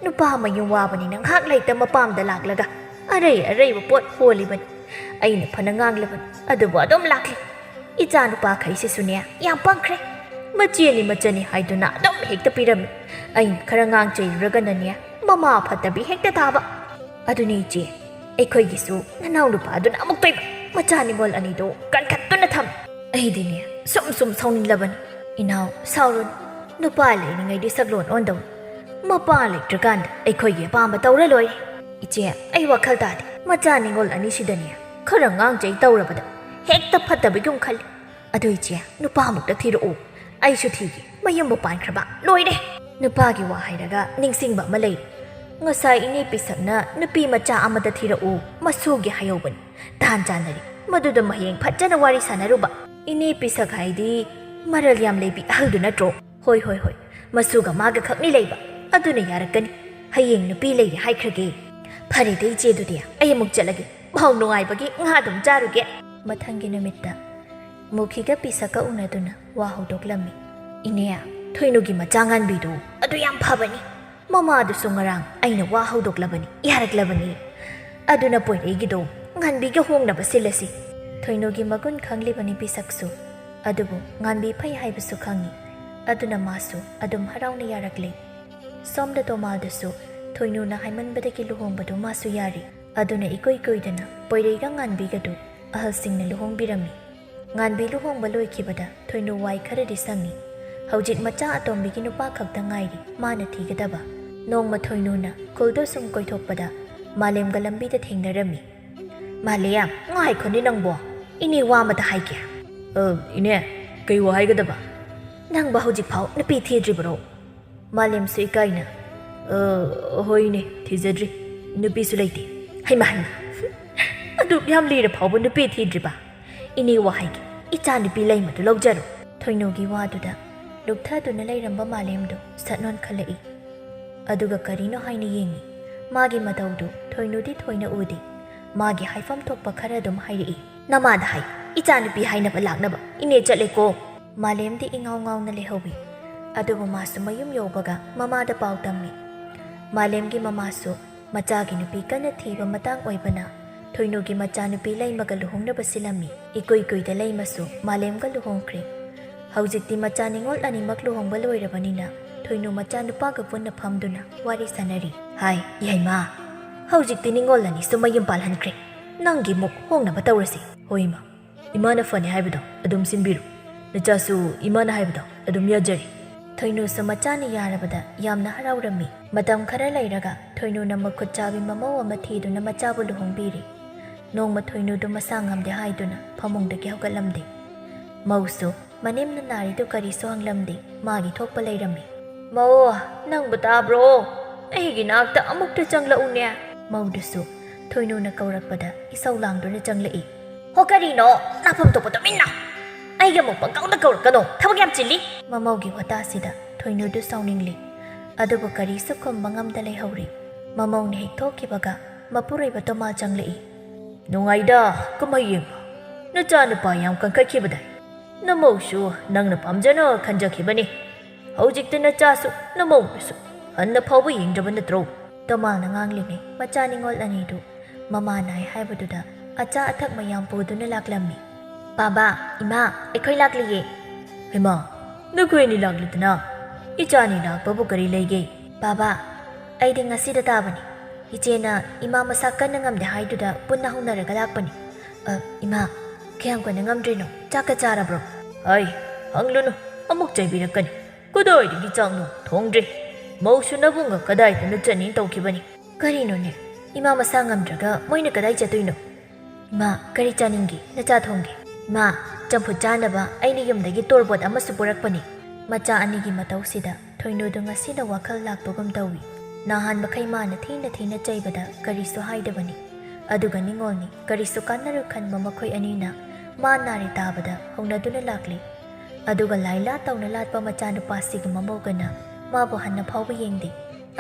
ꯅꯨꯄꯥ ꯃꯌꯨꯝ ꯋꯥꯕꯅꯤꯅ ꯉꯥꯏꯍꯥꯛ ꯂꯩꯇ ꯃꯄꯥꯝꯗ ꯂꯥꯛꯂꯒ ꯑꯔꯩ ꯑꯔꯩꯕ ꯄꯣꯠ ꯍꯣꯜꯂꯤꯕꯅꯤ꯫ ꯑꯩꯅ ꯐꯅ ꯉꯥꯡꯂꯕꯅꯤ, ꯑꯗꯨꯕꯨ ꯑꯗꯨꯝ ꯂꯥꯛꯂꯤ꯫ ꯏꯆꯥ ꯅꯨꯄꯥꯈꯩꯁꯤꯁꯨꯅꯦ ꯌꯥꯝ ꯄꯪꯈ꯭ꯔꯦ꯫ ꯃꯆꯦꯅꯤ ꯃꯆꯟꯅꯤ ꯍꯥꯏꯗꯨꯅ ꯑꯗꯨꯝ ꯍꯦꯛꯇ ꯄꯤꯔꯝꯃꯤ꯫ ꯑꯩꯅ ꯈꯔ ꯉꯥꯡ ꯆꯩꯔꯨꯔꯒꯅꯅꯦ ꯃꯃꯥ ꯐꯠꯇꯕꯤ ꯍꯦꯛꯇ ꯇꯥꯕ꯫ ꯑꯗꯨꯅꯤ ꯏꯆꯦ, ꯑꯩꯈꯣꯏꯒꯤꯁꯨ ꯅꯅꯥꯎ ꯅꯨꯄꯥꯗꯨꯅ ꯑꯃꯨꯛꯇꯣꯏꯕ ꯃꯆꯥ ꯅꯤꯉꯣꯜ ꯑꯅꯤꯗꯣ ꯀꯟꯈꯠꯇꯨꯅ ꯊꯝꯃꯤ꯫ ꯑꯩꯗꯤꯅꯦ ꯁꯨꯝ ꯁꯨꯝ ꯁꯥꯎꯅꯤꯡꯂꯕꯅꯤ꯫ ꯏꯅꯥꯎ, ꯁꯥꯎꯔꯨꯅꯨ꯫ ꯅꯨꯄꯥ ꯂꯩꯔꯤꯉꯩꯗꯤ ꯁꯛꯂꯣꯟ ꯑꯣꯟꯗꯧꯅꯤ꯫ ꯃꯄꯥ ꯂꯩꯇ꯭ꯔꯀꯥꯟꯗ ꯑꯩꯈꯣꯏꯒꯤ ꯑꯄꯥꯝꯕ ꯇꯧꯔ ꯂꯣꯏꯔꯦ꯫ ꯏꯆꯦ, ꯑꯩ ꯋꯥꯈꯜ ꯇꯥꯗꯦ꯫ ꯃꯆꯥ ꯅꯤꯉꯣꯜ ꯑꯅꯤꯁꯤꯗꯅꯦ ꯈꯔ ꯉꯥꯡ ꯆꯩ ꯇꯧꯔꯕꯗ ꯍꯦꯛꯇ ꯐꯠꯇꯕꯒꯤ ꯑꯃꯨꯛ ꯈꯜꯂꯤ꯫ ꯑꯗꯨ ꯏꯆꯦ, ꯅꯨꯄꯥ ꯑꯃꯨꯛꯇ ꯊꯤꯔꯛꯎ꯫ ꯑꯩꯁꯨ ꯊꯤꯒꯦ꯫ ꯃꯌꯨꯝꯕꯨ ꯄꯥꯟꯈ꯭ꯔꯕ ꯂꯣꯏꯔꯦ꯫ ꯅꯨꯄꯥꯒꯤ ꯋꯥ ꯍꯥꯏꯔꯒ ꯅꯤꯡꯁꯤꯡꯕ ꯑꯃ ꯂꯩꯔꯦ꯫ ꯉꯁꯥꯏ ꯏꯅꯦ ꯄꯤꯁꯛꯅ ꯅꯨꯄꯤ ꯃꯆꯥ ꯑꯃꯗ ꯊꯤꯔꯛꯎ, ꯃꯁꯨꯒꯤ ꯍꯥꯏꯍꯧꯕꯅꯤ꯫ ꯇꯥꯟ ꯆꯥꯟꯅꯔꯤ꯫ ꯃꯗꯨꯗ ꯍꯌꯦꯡ ꯐꯖꯅ ꯋꯥꯔꯤ ꯁꯥꯟꯅꯔꯨꯕ꯫ ꯏꯅꯦ ꯄꯤꯁꯛ ꯍꯥꯏꯗꯤ ꯃꯔꯜ ꯌꯥꯝ ꯂꯩꯕꯤ ꯑꯍꯜꯗꯨ ꯅꯠꯇ꯭ꯔꯣ? ꯍꯣꯏ, ꯍꯣꯏ, ꯍꯣꯏ꯫ ꯃꯁꯨꯒ ꯃꯥꯒ ꯈꯛꯅꯤ ꯂꯩꯕ꯫ ꯑꯗꯨꯅ ꯌꯥꯔꯛꯀꯅꯤ꯫ ꯍꯌꯦꯡ ꯅꯨꯄꯤ ꯂꯩꯔꯦ ꯍꯥꯏꯈ꯭ꯔꯒꯦ꯫ ꯐꯔꯦꯗ ꯏꯆꯦ, ꯑꯗꯨꯗꯤ ꯑꯩ ꯑꯃꯨꯛ ꯆꯠꯂꯒꯦ꯫ ꯃꯍꯥꯎ ꯅꯨꯡꯉꯥꯏꯕꯒꯤ ꯉꯥ ꯑꯗꯨꯝ ꯆꯥꯔꯨꯒꯦ꯫ ꯃꯊꯪꯒꯤ ꯅꯨꯃꯤꯠꯇ ꯃꯨꯈꯤꯒ ꯄꯤꯁꯛꯀ ꯎꯅꯗꯨꯅ ꯋꯥ ꯍꯧꯗꯣꯛꯂꯝꯃꯤ꯫ ꯏꯅꯦ, ꯊꯣꯏꯅꯨꯒꯤ ꯃꯆꯥ ꯉꯥꯟꯕꯤꯗꯨ ꯑꯗꯨ ꯌꯥꯝ ꯐꯕꯅꯤ꯫ ꯃꯃꯥꯗꯨꯁꯨ ꯉꯔꯥꯡ ꯑꯩꯅ ꯋꯥ ꯍꯧꯗꯣꯛꯂꯕꯅꯤ, ꯌꯥꯔꯛꯂꯕꯅꯤ꯫ ꯑꯗꯨꯅ ꯄꯣꯏꯔꯩꯒꯤꯗꯣ ꯉꯥꯟꯕꯤꯒ ꯍꯣꯡꯅꯕ ꯁꯤꯜꯂꯁꯤ꯫ ꯊꯣꯏꯅꯨꯒꯤ ꯃꯒꯨꯟ ꯈꯪꯂꯤꯕꯅꯤ ꯄꯤꯁꯛꯁꯨ꯫ ꯑꯗꯨꯕꯨ ꯉꯥꯟꯕꯤ ꯐꯩ ꯍꯥꯏꯕꯁꯨ ꯈꯪꯏ꯫ ꯑꯗꯨꯅ ꯃꯥꯁꯨ ꯑꯗꯨꯝ ꯍꯔꯥꯎꯅ ꯌꯥꯔꯛꯂꯦ꯫ ꯁꯣꯝꯗ ꯇꯣꯃꯥꯗꯨꯁꯨ ꯊꯣꯏꯅꯨꯅ ꯍꯥꯏꯃꯟꯕꯗꯒꯤ ꯂꯨꯍꯣꯡꯕꯗꯨ ꯃꯥꯁꯨ ꯌꯥꯔꯤ꯫ ꯑꯗꯨꯅ ꯏꯀꯨꯏ ꯀꯨꯏꯗꯅ ꯄꯣꯏꯔꯩꯒ ꯉꯥꯟꯕꯤꯒꯗꯨ ꯑꯍꯜꯁꯤꯡꯅ ꯂꯨꯍꯣꯡꯕꯤꯔꯝꯃꯤ꯫ ꯉꯥꯟꯕꯤ ꯂꯨꯍꯣꯡꯕ ꯂꯣꯏꯈꯤꯕꯗ ꯊꯣꯏꯅꯨ ꯋꯥꯏ ꯈꯔꯗꯤ ꯁꯪꯉꯤ꯫ ꯍꯧꯖꯤꯛ ꯃꯆꯥ ꯑꯇꯣꯝꯕꯤꯒꯤ ꯅꯨꯄꯥ ꯈꯛꯇ ꯉꯥꯏꯔꯤ ꯃꯥꯅ ꯊꯤꯒꯗꯕ꯫ ꯅꯣꯡꯃ ꯊꯣꯏꯅꯨꯅ ꯈꯨꯜꯗ ꯁꯨꯝ ꯀꯣꯏꯊꯣꯛꯄꯗ ꯃꯥꯂꯦꯝꯒ ꯂꯝꯕꯤꯗ ꯊꯦꯡꯅꯔꯝꯃꯤ꯫ "ꯃꯥꯂꯦꯝ, ꯉꯥꯏꯈꯣꯅꯦ ꯅꯪꯕꯣ꯫ ꯏꯅꯦ ꯋꯥ ꯑꯃꯇ ꯍꯥꯏꯒꯦ꯫" "ꯑ, ꯏꯅꯦ, ꯀꯩ ꯋꯥ ꯍꯥꯏꯒꯗꯕ?" "ꯅꯪꯕꯨ ꯍꯧꯖꯤꯛꯐꯥꯎ ꯅꯨꯄꯤ ꯊꯤꯗ꯭ꯔꯤꯕꯔꯣ?" ꯃꯥꯂꯦꯝꯁꯨ ꯏꯀꯥꯏꯅ, "ꯑ, ꯍꯣꯏꯅꯦ, ꯊꯤꯖꯗ꯭ꯔꯤ꯫ ꯅꯨꯄꯤꯁꯨ ꯂꯩꯇꯦ꯫" "ꯍꯩꯃꯥ, ꯍꯩꯃꯥ, ꯑꯗꯨꯛ ꯌꯥꯝ ꯂꯤꯔ ꯐꯥꯎꯕ ꯅꯨꯄꯤ ꯊꯤꯗ꯭ꯔꯤꯕ? ꯏꯅꯦ ꯋꯥꯍꯩꯒꯤ ꯏꯆꯥ ꯅꯨꯄꯤ ꯂꯩꯃꯗꯨ ꯂꯧꯖꯔꯣ꯫" ꯊꯣꯏꯅꯨꯒꯤ ꯋꯥꯗꯨꯗ ꯂꯨꯞꯊꯗꯨꯅ ꯂꯩꯔꯝꯕ ꯃꯥꯂꯦꯝꯗꯨ ꯁꯠ ꯅꯣꯟꯈꯠꯂꯛꯏ꯫ ꯑꯗꯨꯒ ꯀꯔꯤꯅꯣ ꯍꯥꯏꯅ ꯌꯦꯡꯏ꯫ ꯃꯥꯒꯤ ꯃꯇꯧꯗꯨ ꯊꯣꯏꯅꯨꯗꯤ ꯊꯣꯏꯅ ꯎꯗꯦ꯫ ꯃꯥꯒꯤ ꯍꯥꯏꯐꯝ ꯊꯣꯛꯄ ꯈꯔ ꯑꯗꯨꯝ ꯍꯥꯏꯔꯛꯏ꯫ "ꯅꯃꯥꯗ ꯍꯥꯏ, ꯏꯆꯥꯅꯨꯄꯤ ꯍꯥꯏꯅꯕ ꯂꯥꯛꯅꯕ ꯏꯅꯦ ꯆꯠꯂꯦꯀꯣ꯫" ꯃꯥꯂꯦꯝꯗꯤ ꯏꯉꯥꯎ ꯉꯥꯎꯅ ꯂꯩꯍꯧꯏ꯫ ꯑꯗꯨꯕꯨ ꯃꯥꯁꯨ ꯃꯌꯨꯝ ꯌꯧꯕꯒ ꯃꯃꯥꯗ ꯄꯥꯎ ꯇꯝꯃꯤ꯫ ꯃꯥꯂꯦꯝꯒꯤ ꯃꯃꯥꯁꯨ ꯃꯆꯥꯒꯤ ꯅꯨꯄꯤ ꯀꯟꯅ ꯊꯤꯕ ꯃꯇꯥꯡ ꯑꯣꯏꯕꯅ ꯊꯣꯏꯅꯨꯒꯤ ꯃꯆꯥꯅꯨꯄꯤ ꯂꯩꯃꯒ ꯂꯨꯍꯣꯡꯅꯕ ꯁꯤꯜꯂꯝꯃꯤ꯫ ꯏꯀꯨꯏ ꯀꯨꯏꯗ ꯂꯩꯃꯁꯨ ꯃꯥꯂꯦꯝꯒ ꯂꯨꯍꯣꯡꯈ꯭ꯔꯦ꯫ ꯍꯧꯖꯤꯛꯇꯤ ꯃꯆꯥ ꯅꯤꯉꯣꯜ ꯑꯅꯤꯃꯛ ꯂꯨꯍꯣꯡꯕ ꯂꯣꯏꯔꯕꯅꯤꯅ ꯊꯣꯏꯅꯨ ꯃꯆꯥꯅꯨꯄꯥꯒ ꯄꯨꯟꯅ ꯐꯝꯗꯨꯅ ꯋꯥꯔꯤ ꯁꯥꯟꯅꯔꯤ꯫ "ꯍꯥꯏ, ꯏꯍꯩꯃꯥ, ꯍꯧꯖꯤꯛꯇꯤ ꯅꯤꯉꯣꯜ ꯑꯅꯤꯁꯨ ꯃꯌꯨꯝ ꯄꯥꯜꯍꯟꯈ꯭ꯔꯦ꯫ ꯅꯪꯒꯤ ꯃꯨꯛ ꯍꯣꯡꯅꯕ ꯇꯧꯔꯁꯤ꯫" "ꯍꯣꯏ, ꯏꯃꯥ꯫ ꯏꯃꯥꯅ ꯐꯅꯤ ꯍꯥꯏꯕꯗꯣ ꯑꯗꯨꯝ ꯁꯤꯟꯕꯤꯔꯣ꯫ ꯅꯆꯥꯁꯨ ꯏꯃꯥꯅ ꯍꯥꯏꯕꯗꯣ ꯑꯗꯨꯝ ꯌꯥꯖꯔꯤ꯫" ꯊꯣꯏꯅꯨꯁꯨ ꯃꯆꯥꯅ ꯌꯥꯔꯕꯗ ꯌꯥꯝꯅ ꯍꯔꯥꯎꯔꯝꯃꯤ꯫ ꯃꯇꯝ ꯈꯔ ꯂꯩꯔꯒ ꯊꯣꯏꯅꯨꯅ ꯃꯈꯨꯠ ꯆꯥꯕꯤ ꯃꯃꯧ ꯑꯃ ꯊꯤꯗꯨꯅ ꯃꯆꯥꯕꯨ ꯂꯨꯍꯣꯡꯕꯤꯔꯤ꯫ ꯅꯣꯡꯃ ꯊꯣꯏꯅꯨꯗꯨ ꯃꯁꯥ ꯉꯝꯗꯦ ꯍꯥꯏꯗꯨꯅ ꯐꯃꯨꯡꯗꯒꯤ ꯍꯧꯒꯠꯂꯝꯗꯦ꯫ ꯃꯧꯁꯨ ꯃꯅꯦꯝꯅ ꯅꯥꯔꯤꯗꯨ ꯀꯔꯤꯁꯨ ꯍꯪꯂꯝꯗꯦ, ꯃꯥꯒꯤ ꯊꯣꯛꯄ ꯂꯩꯔꯝꯃꯤ꯫ "ꯃꯧ, ꯅꯪꯕꯨ ꯇꯥꯕ꯭ꯔꯣ? ꯑꯩꯒꯤ ꯅꯥꯛꯇ ꯑꯃꯨꯛꯇ ꯆꯪꯂꯛꯎꯅꯦ꯫" ꯃꯧꯗꯨꯁꯨ ꯊꯣꯏꯅꯨꯅ ꯀꯧꯔꯛꯄꯗ ꯏꯁꯧ ꯂꯥꯡꯗꯨꯅ ꯆꯪꯂꯛꯏ꯫ "ꯍꯣ, ꯀꯔꯤꯅꯣ? ꯅꯥꯐꯝ ꯊꯣꯛꯄ ꯇꯨꯃꯤꯟꯅ! ꯑꯩꯒꯤ ꯑꯃꯨꯛ ꯄꯪꯀꯧꯗ ꯀꯧꯔꯛꯀꯅꯣ, ꯊꯕꯛ ꯌꯥꯝ ꯆꯤꯜꯂꯤ!" ꯃꯃꯧꯒꯤ ꯋꯥꯇꯥꯁꯤꯗ ꯊꯣꯏꯅꯨꯗꯨ ꯁꯥꯎꯅꯤꯡꯂꯤ꯫ ꯑꯗꯨꯕꯨ ꯀꯔꯤꯁꯨ ꯈꯨꯝꯕ ꯉꯝꯗ ꯂꯩꯍꯧꯔꯤ꯫ ꯃꯃꯧꯅ ꯍꯦꯛ ꯊꯣꯛꯈꯤꯕꯒ ꯃꯄꯨꯔꯣꯏꯕ ꯇꯣꯃꯥ ꯆꯪꯂꯛꯏ꯫ "ꯅꯨꯡꯉꯥꯏꯗ, ꯀꯨꯝꯍꯩ ꯌꯦꯡꯕ꯫ ꯅꯆꯥꯅꯨꯄꯥ ꯌꯥꯝ ꯀꯟꯈꯠꯈꯤꯕꯗꯥꯏ꯫ ꯅꯃꯧꯁꯨ ꯅꯪꯅ ꯄꯥꯝꯖꯅ ꯈꯟꯖꯈꯤꯕꯅꯤ꯫ ꯍꯧꯖꯤꯛꯇꯤ ꯅꯆꯥꯁꯨ ꯅꯃꯧꯅꯁꯨ ꯍꯟꯅ ꯐꯥꯎꯕ ꯌꯦꯡꯗ꯭ꯔꯕ ꯅꯠꯇ꯭ꯔꯣ?" ꯇꯣꯃꯥꯅ ꯉꯥꯡꯂꯤꯉꯩ ꯃꯆꯥ ꯅꯤꯉꯣꯜ ꯑꯅꯤꯗꯨ ꯃꯃꯥ ꯅꯥꯏ ꯍꯥꯏꯕꯗꯨꯗ ꯑꯆꯥ ꯑꯊꯛ ꯃꯌꯥꯝ ꯄꯨꯗꯨꯅ ꯂꯥꯛꯂꯝꯃꯤ꯫ "ꯕꯥꯕꯥ, ꯏꯃꯥ, ꯑꯩꯈꯣꯏ ꯂꯥꯛꯂꯤꯌꯦ꯫" "ꯍꯩꯃꯥ, ꯅꯈꯣꯏ ꯑꯅꯤ ꯂꯥꯛꯂꯗꯅ? ꯏꯆꯥ ꯑꯅꯤ ꯂꯥꯛꯄꯕꯨ ꯀꯔꯤ ꯂꯩꯒꯦ?" "ꯕꯥꯕꯥ, ꯑꯩꯗꯤ ꯉꯁꯤꯗ ꯇꯥꯕꯅꯤ꯫ ꯏꯆꯦꯅ ꯏꯃꯥ ꯃꯁꯥ ꯀꯟꯅ ꯉꯝꯗꯦ ꯍꯥꯏꯗꯨꯗ ꯄꯨꯟꯅ ꯍꯧꯅꯔꯒ ꯂꯥꯛꯄꯅꯤ꯫ ꯑ, ꯏꯃꯥ, ꯀꯌꯥꯝ ꯀꯨꯏꯅ ꯉꯝꯗ꯭ꯔꯤꯅꯣ? ꯆꯥꯛꯀ ꯆꯥꯔꯕ꯭ꯔꯣ?" "ꯍꯥꯏ, ꯍꯪꯂꯨꯅꯨ, ꯑꯃꯨꯛ ꯆꯩꯕꯤꯔꯛꯀꯅꯤ꯫ ꯀꯗꯥꯏꯗꯒꯤ ꯆꯥꯛꯅꯣ? ꯊꯣꯡꯗ꯭ꯔꯤ꯫ ꯃꯧꯁꯨ ꯅꯕꯨꯡꯒ ꯀꯗꯥꯏꯗꯅꯣ ꯆꯠꯅꯤ ꯇꯧꯈꯤꯕꯅꯤ꯫" "ꯀꯔꯤꯅꯣꯅꯦ? ꯏꯃꯥ ꯃꯁꯥ ꯉꯝꯗ꯭ꯔꯒ ꯃꯣꯏꯅ ꯀꯗꯥꯏ ꯆꯠꯇꯣꯏꯅꯣ?" "ꯏꯃꯥ, ꯀꯔꯤ ꯆꯥꯅꯤꯡꯒꯦ? ꯅꯆꯥ ꯊꯣꯡꯒꯦ꯫" "ꯏꯃꯥ, ꯆꯝꯐꯨꯠ ꯆꯥꯅꯕ ꯑꯩꯅ ꯌꯨꯝꯗꯒꯤ ꯇꯣꯔꯕꯣꯠ ꯑꯃꯁꯨ ꯄꯨꯔꯛꯄꯅꯤ꯫" ꯃꯆꯥ ꯑꯅꯤꯒꯤ ꯃꯇꯧꯁꯤꯗ ꯊꯣꯏꯅꯨꯗꯨ ꯉꯁꯤꯗ ꯋꯥꯈꯜ ꯂꯥꯛꯄꯒꯨꯝ ꯇꯧꯏ꯫ ꯅꯍꯥꯟ ꯃꯈꯩ ꯃꯥꯅ ꯊꯤꯅ ꯊꯤꯅ ꯆꯩꯕꯗ ꯀꯔꯤꯁꯨ ꯍꯥꯏꯗꯕꯅꯤ꯫ ꯑꯗꯨꯒ ꯅꯤꯉꯣꯜꯅꯤ ꯀꯔꯤꯁꯨ ꯀꯥꯟꯅꯔꯣꯏ ꯈꯟꯕ ꯃꯈꯣꯏ ꯑꯅꯤꯅ ꯃꯥ ꯅꯥꯔꯦ ꯇꯥꯕꯗ ꯍꯧꯅꯗꯨꯅ ꯂꯥꯛꯂꯤ꯫ ꯑꯗꯨꯒ ꯂꯥꯏꯂꯥ ꯇꯧꯅ ꯂꯥꯠꯄ ꯃꯆꯥꯅꯨꯄꯥꯁꯤꯒꯤ ꯃꯃꯧꯒꯅ ꯃꯥꯕꯨ ꯍꯟꯅ ꯐꯥꯎꯕ ꯌꯦꯡꯗꯦ꯫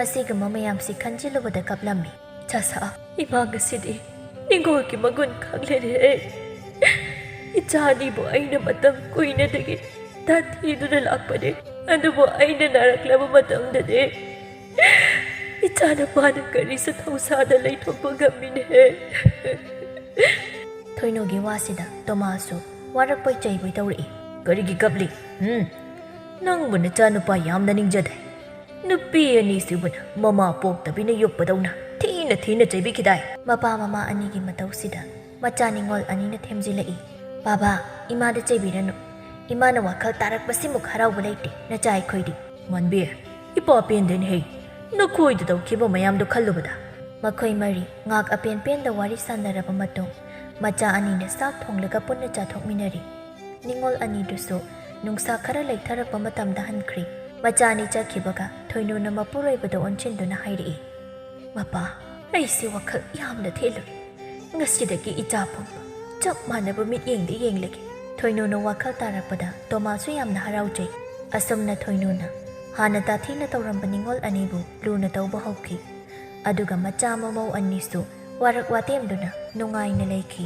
ꯑꯁꯤꯒꯨꯝꯕ ꯃꯌꯥꯝꯁꯤ ꯈꯟꯖꯤꯜꯂꯨꯕꯗ ꯀꯞꯂꯝꯃꯤ꯫ ꯆꯁꯥ, ꯏꯃꯥ ꯉꯁꯤꯗꯤ ꯅꯤꯡꯉꯣꯜꯒꯤ ꯃꯒꯨꯟ ꯈꯪꯂꯦꯅꯦ꯫ ꯏꯆꯥ ꯑꯅꯤꯕꯨ ꯑꯩꯅ ꯃꯇꯝ ꯀꯨꯏꯅꯗꯒꯤ ꯇꯥꯊꯤꯗꯨꯅ ꯂꯥꯛꯄꯅꯦ꯫ ꯑꯗꯨꯕꯨ ꯑꯩꯅ ꯅꯥꯔꯛꯂꯕ ꯃꯇꯝꯗꯗꯤ ꯏꯆꯥꯅꯨꯄꯥꯅ ꯀꯔꯤꯁꯨ ꯊꯧꯁꯥꯗ ꯂꯩꯊꯣꯛꯄ ꯉꯝꯃꯤꯅꯦ꯫ ꯊꯣꯏꯅꯨꯒꯤ ꯋꯥꯁꯤꯗ ꯇꯣꯃꯥꯁꯨ ꯋꯥꯔꯛꯄꯣꯏ ꯆꯩꯕꯣꯏ ꯇꯧꯔꯛꯏ꯫ ꯀꯔꯤꯒꯤ ꯀꯞꯂꯤ? ꯎꯝ, ꯅꯪꯕꯨ ꯅꯆꯥꯅꯨꯄꯥ ꯌꯥꯝꯅ ꯅꯤꯡꯖꯗꯦ꯫ ꯅꯨꯄꯤ ꯑꯅꯤꯁꯤꯕꯨꯅ ꯃꯃꯥ ꯄꯣꯛꯇꯕꯤꯅ ꯌꯣꯛꯄꯗꯧꯅ ꯊꯤꯅ ꯊꯤꯅ ꯆꯩꯕꯤꯈꯤꯗꯥꯏ꯫ ꯃꯄꯥ ꯃꯃꯥ ꯑꯅꯤꯒꯤ ꯃꯇꯧꯁꯤꯗ ꯃꯆꯥ ꯅꯤꯉꯣꯜ ꯑꯅꯤꯅ ꯊꯦꯝꯖꯤꯜꯂꯛꯏ꯫ ꯕꯥꯕꯥ, ꯏꯃꯥꯗ ꯆꯩꯕꯤꯔꯅꯨ꯫ ꯏꯃꯥꯅ ꯋꯥꯈꯜ ꯇꯥꯔꯛꯄꯁꯤꯃꯨꯛ ꯍꯔꯥꯎꯕ ꯂꯩꯇꯦ ꯅꯆꯥ ꯑꯩꯈꯣꯏꯗꯤ꯫ ꯃꯥꯟꯕꯤ, ꯏꯄꯥ ꯄꯦꯟꯗꯦꯅꯦꯍꯦ꯫ ꯅꯈꯣꯏꯗ ꯇꯧꯈꯤꯕ ꯃꯌꯥꯝꯗꯣ ꯈꯜꯂꯨꯕꯗ꯫ ꯃꯈꯣꯏ ꯃꯔꯤ ꯉꯥꯛ ꯑꯄꯦꯟ ꯄꯦꯟꯗ ꯋꯥꯔꯤ ꯁꯥꯟꯅꯔꯕ ꯃꯇꯨꯡ ꯃꯆꯥ ꯑꯅꯤꯅ ꯆꯥꯛ ꯊꯣꯡꯂꯒ ꯄꯨꯟꯅ ꯆꯥꯊꯣꯛꯃꯤꯟꯅꯔꯤ꯫ ꯅꯤꯉꯣꯜ ꯑꯅꯤꯗꯨꯁꯨ ꯅꯨꯡꯁꯥ ꯈꯔ ꯂꯩꯊꯔꯛꯄ ꯃꯇꯝꯗ ꯍꯟꯈ꯭ꯔꯤ꯫ ꯃꯆꯥ ꯑꯅꯤ ꯆꯠꯈꯤꯕꯒ ꯊꯣꯏꯅꯨꯅ ꯃꯄꯨꯔꯣꯏꯕꯗ ꯑꯣꯟꯁꯤꯟꯗꯨꯅ ꯍꯥꯏꯔꯛꯏ, ꯃꯄꯥ, ꯑꯩꯁꯦ ꯋꯥꯈꯜ ꯌꯥꯝꯅ ꯊꯦꯜꯂꯨꯔꯦ꯫ ꯉꯁꯤꯗꯒꯤ ꯏꯆꯥ ꯄꯨꯝꯕ ꯆꯞ ꯃꯥꯟꯅꯕ ꯃꯤꯠꯌꯦꯡꯗ ꯌꯦꯡꯂꯒꯦ꯫ ꯊꯣꯏꯅꯨꯅ ꯋꯥꯈꯜ ꯇꯥꯔꯛꯄꯗ ꯇꯣꯃꯥꯁꯨ ꯌꯥꯝꯅ ꯍꯔꯥꯎꯖꯩ꯫ ꯑꯁꯨꯝꯅ ꯊꯣꯏꯅꯨꯅ ꯍꯥꯟꯅ ꯇꯥꯊꯤꯅ ꯇꯧꯔꯝꯕ ꯅꯤꯉꯣꯜ ꯑꯅꯤꯕꯨ ꯂꯨꯅ ꯇꯧꯕ ꯍꯧꯈꯤ꯫ ꯑꯗꯨꯒ ꯃꯆꯥ ꯃꯃꯧ ꯑꯅꯤꯁꯨ ꯋꯥꯔꯛ ꯋꯥꯇꯦꯝꯗꯨꯅ ꯅꯨꯡꯉꯥꯏꯅ ꯂꯩꯈꯤ꯫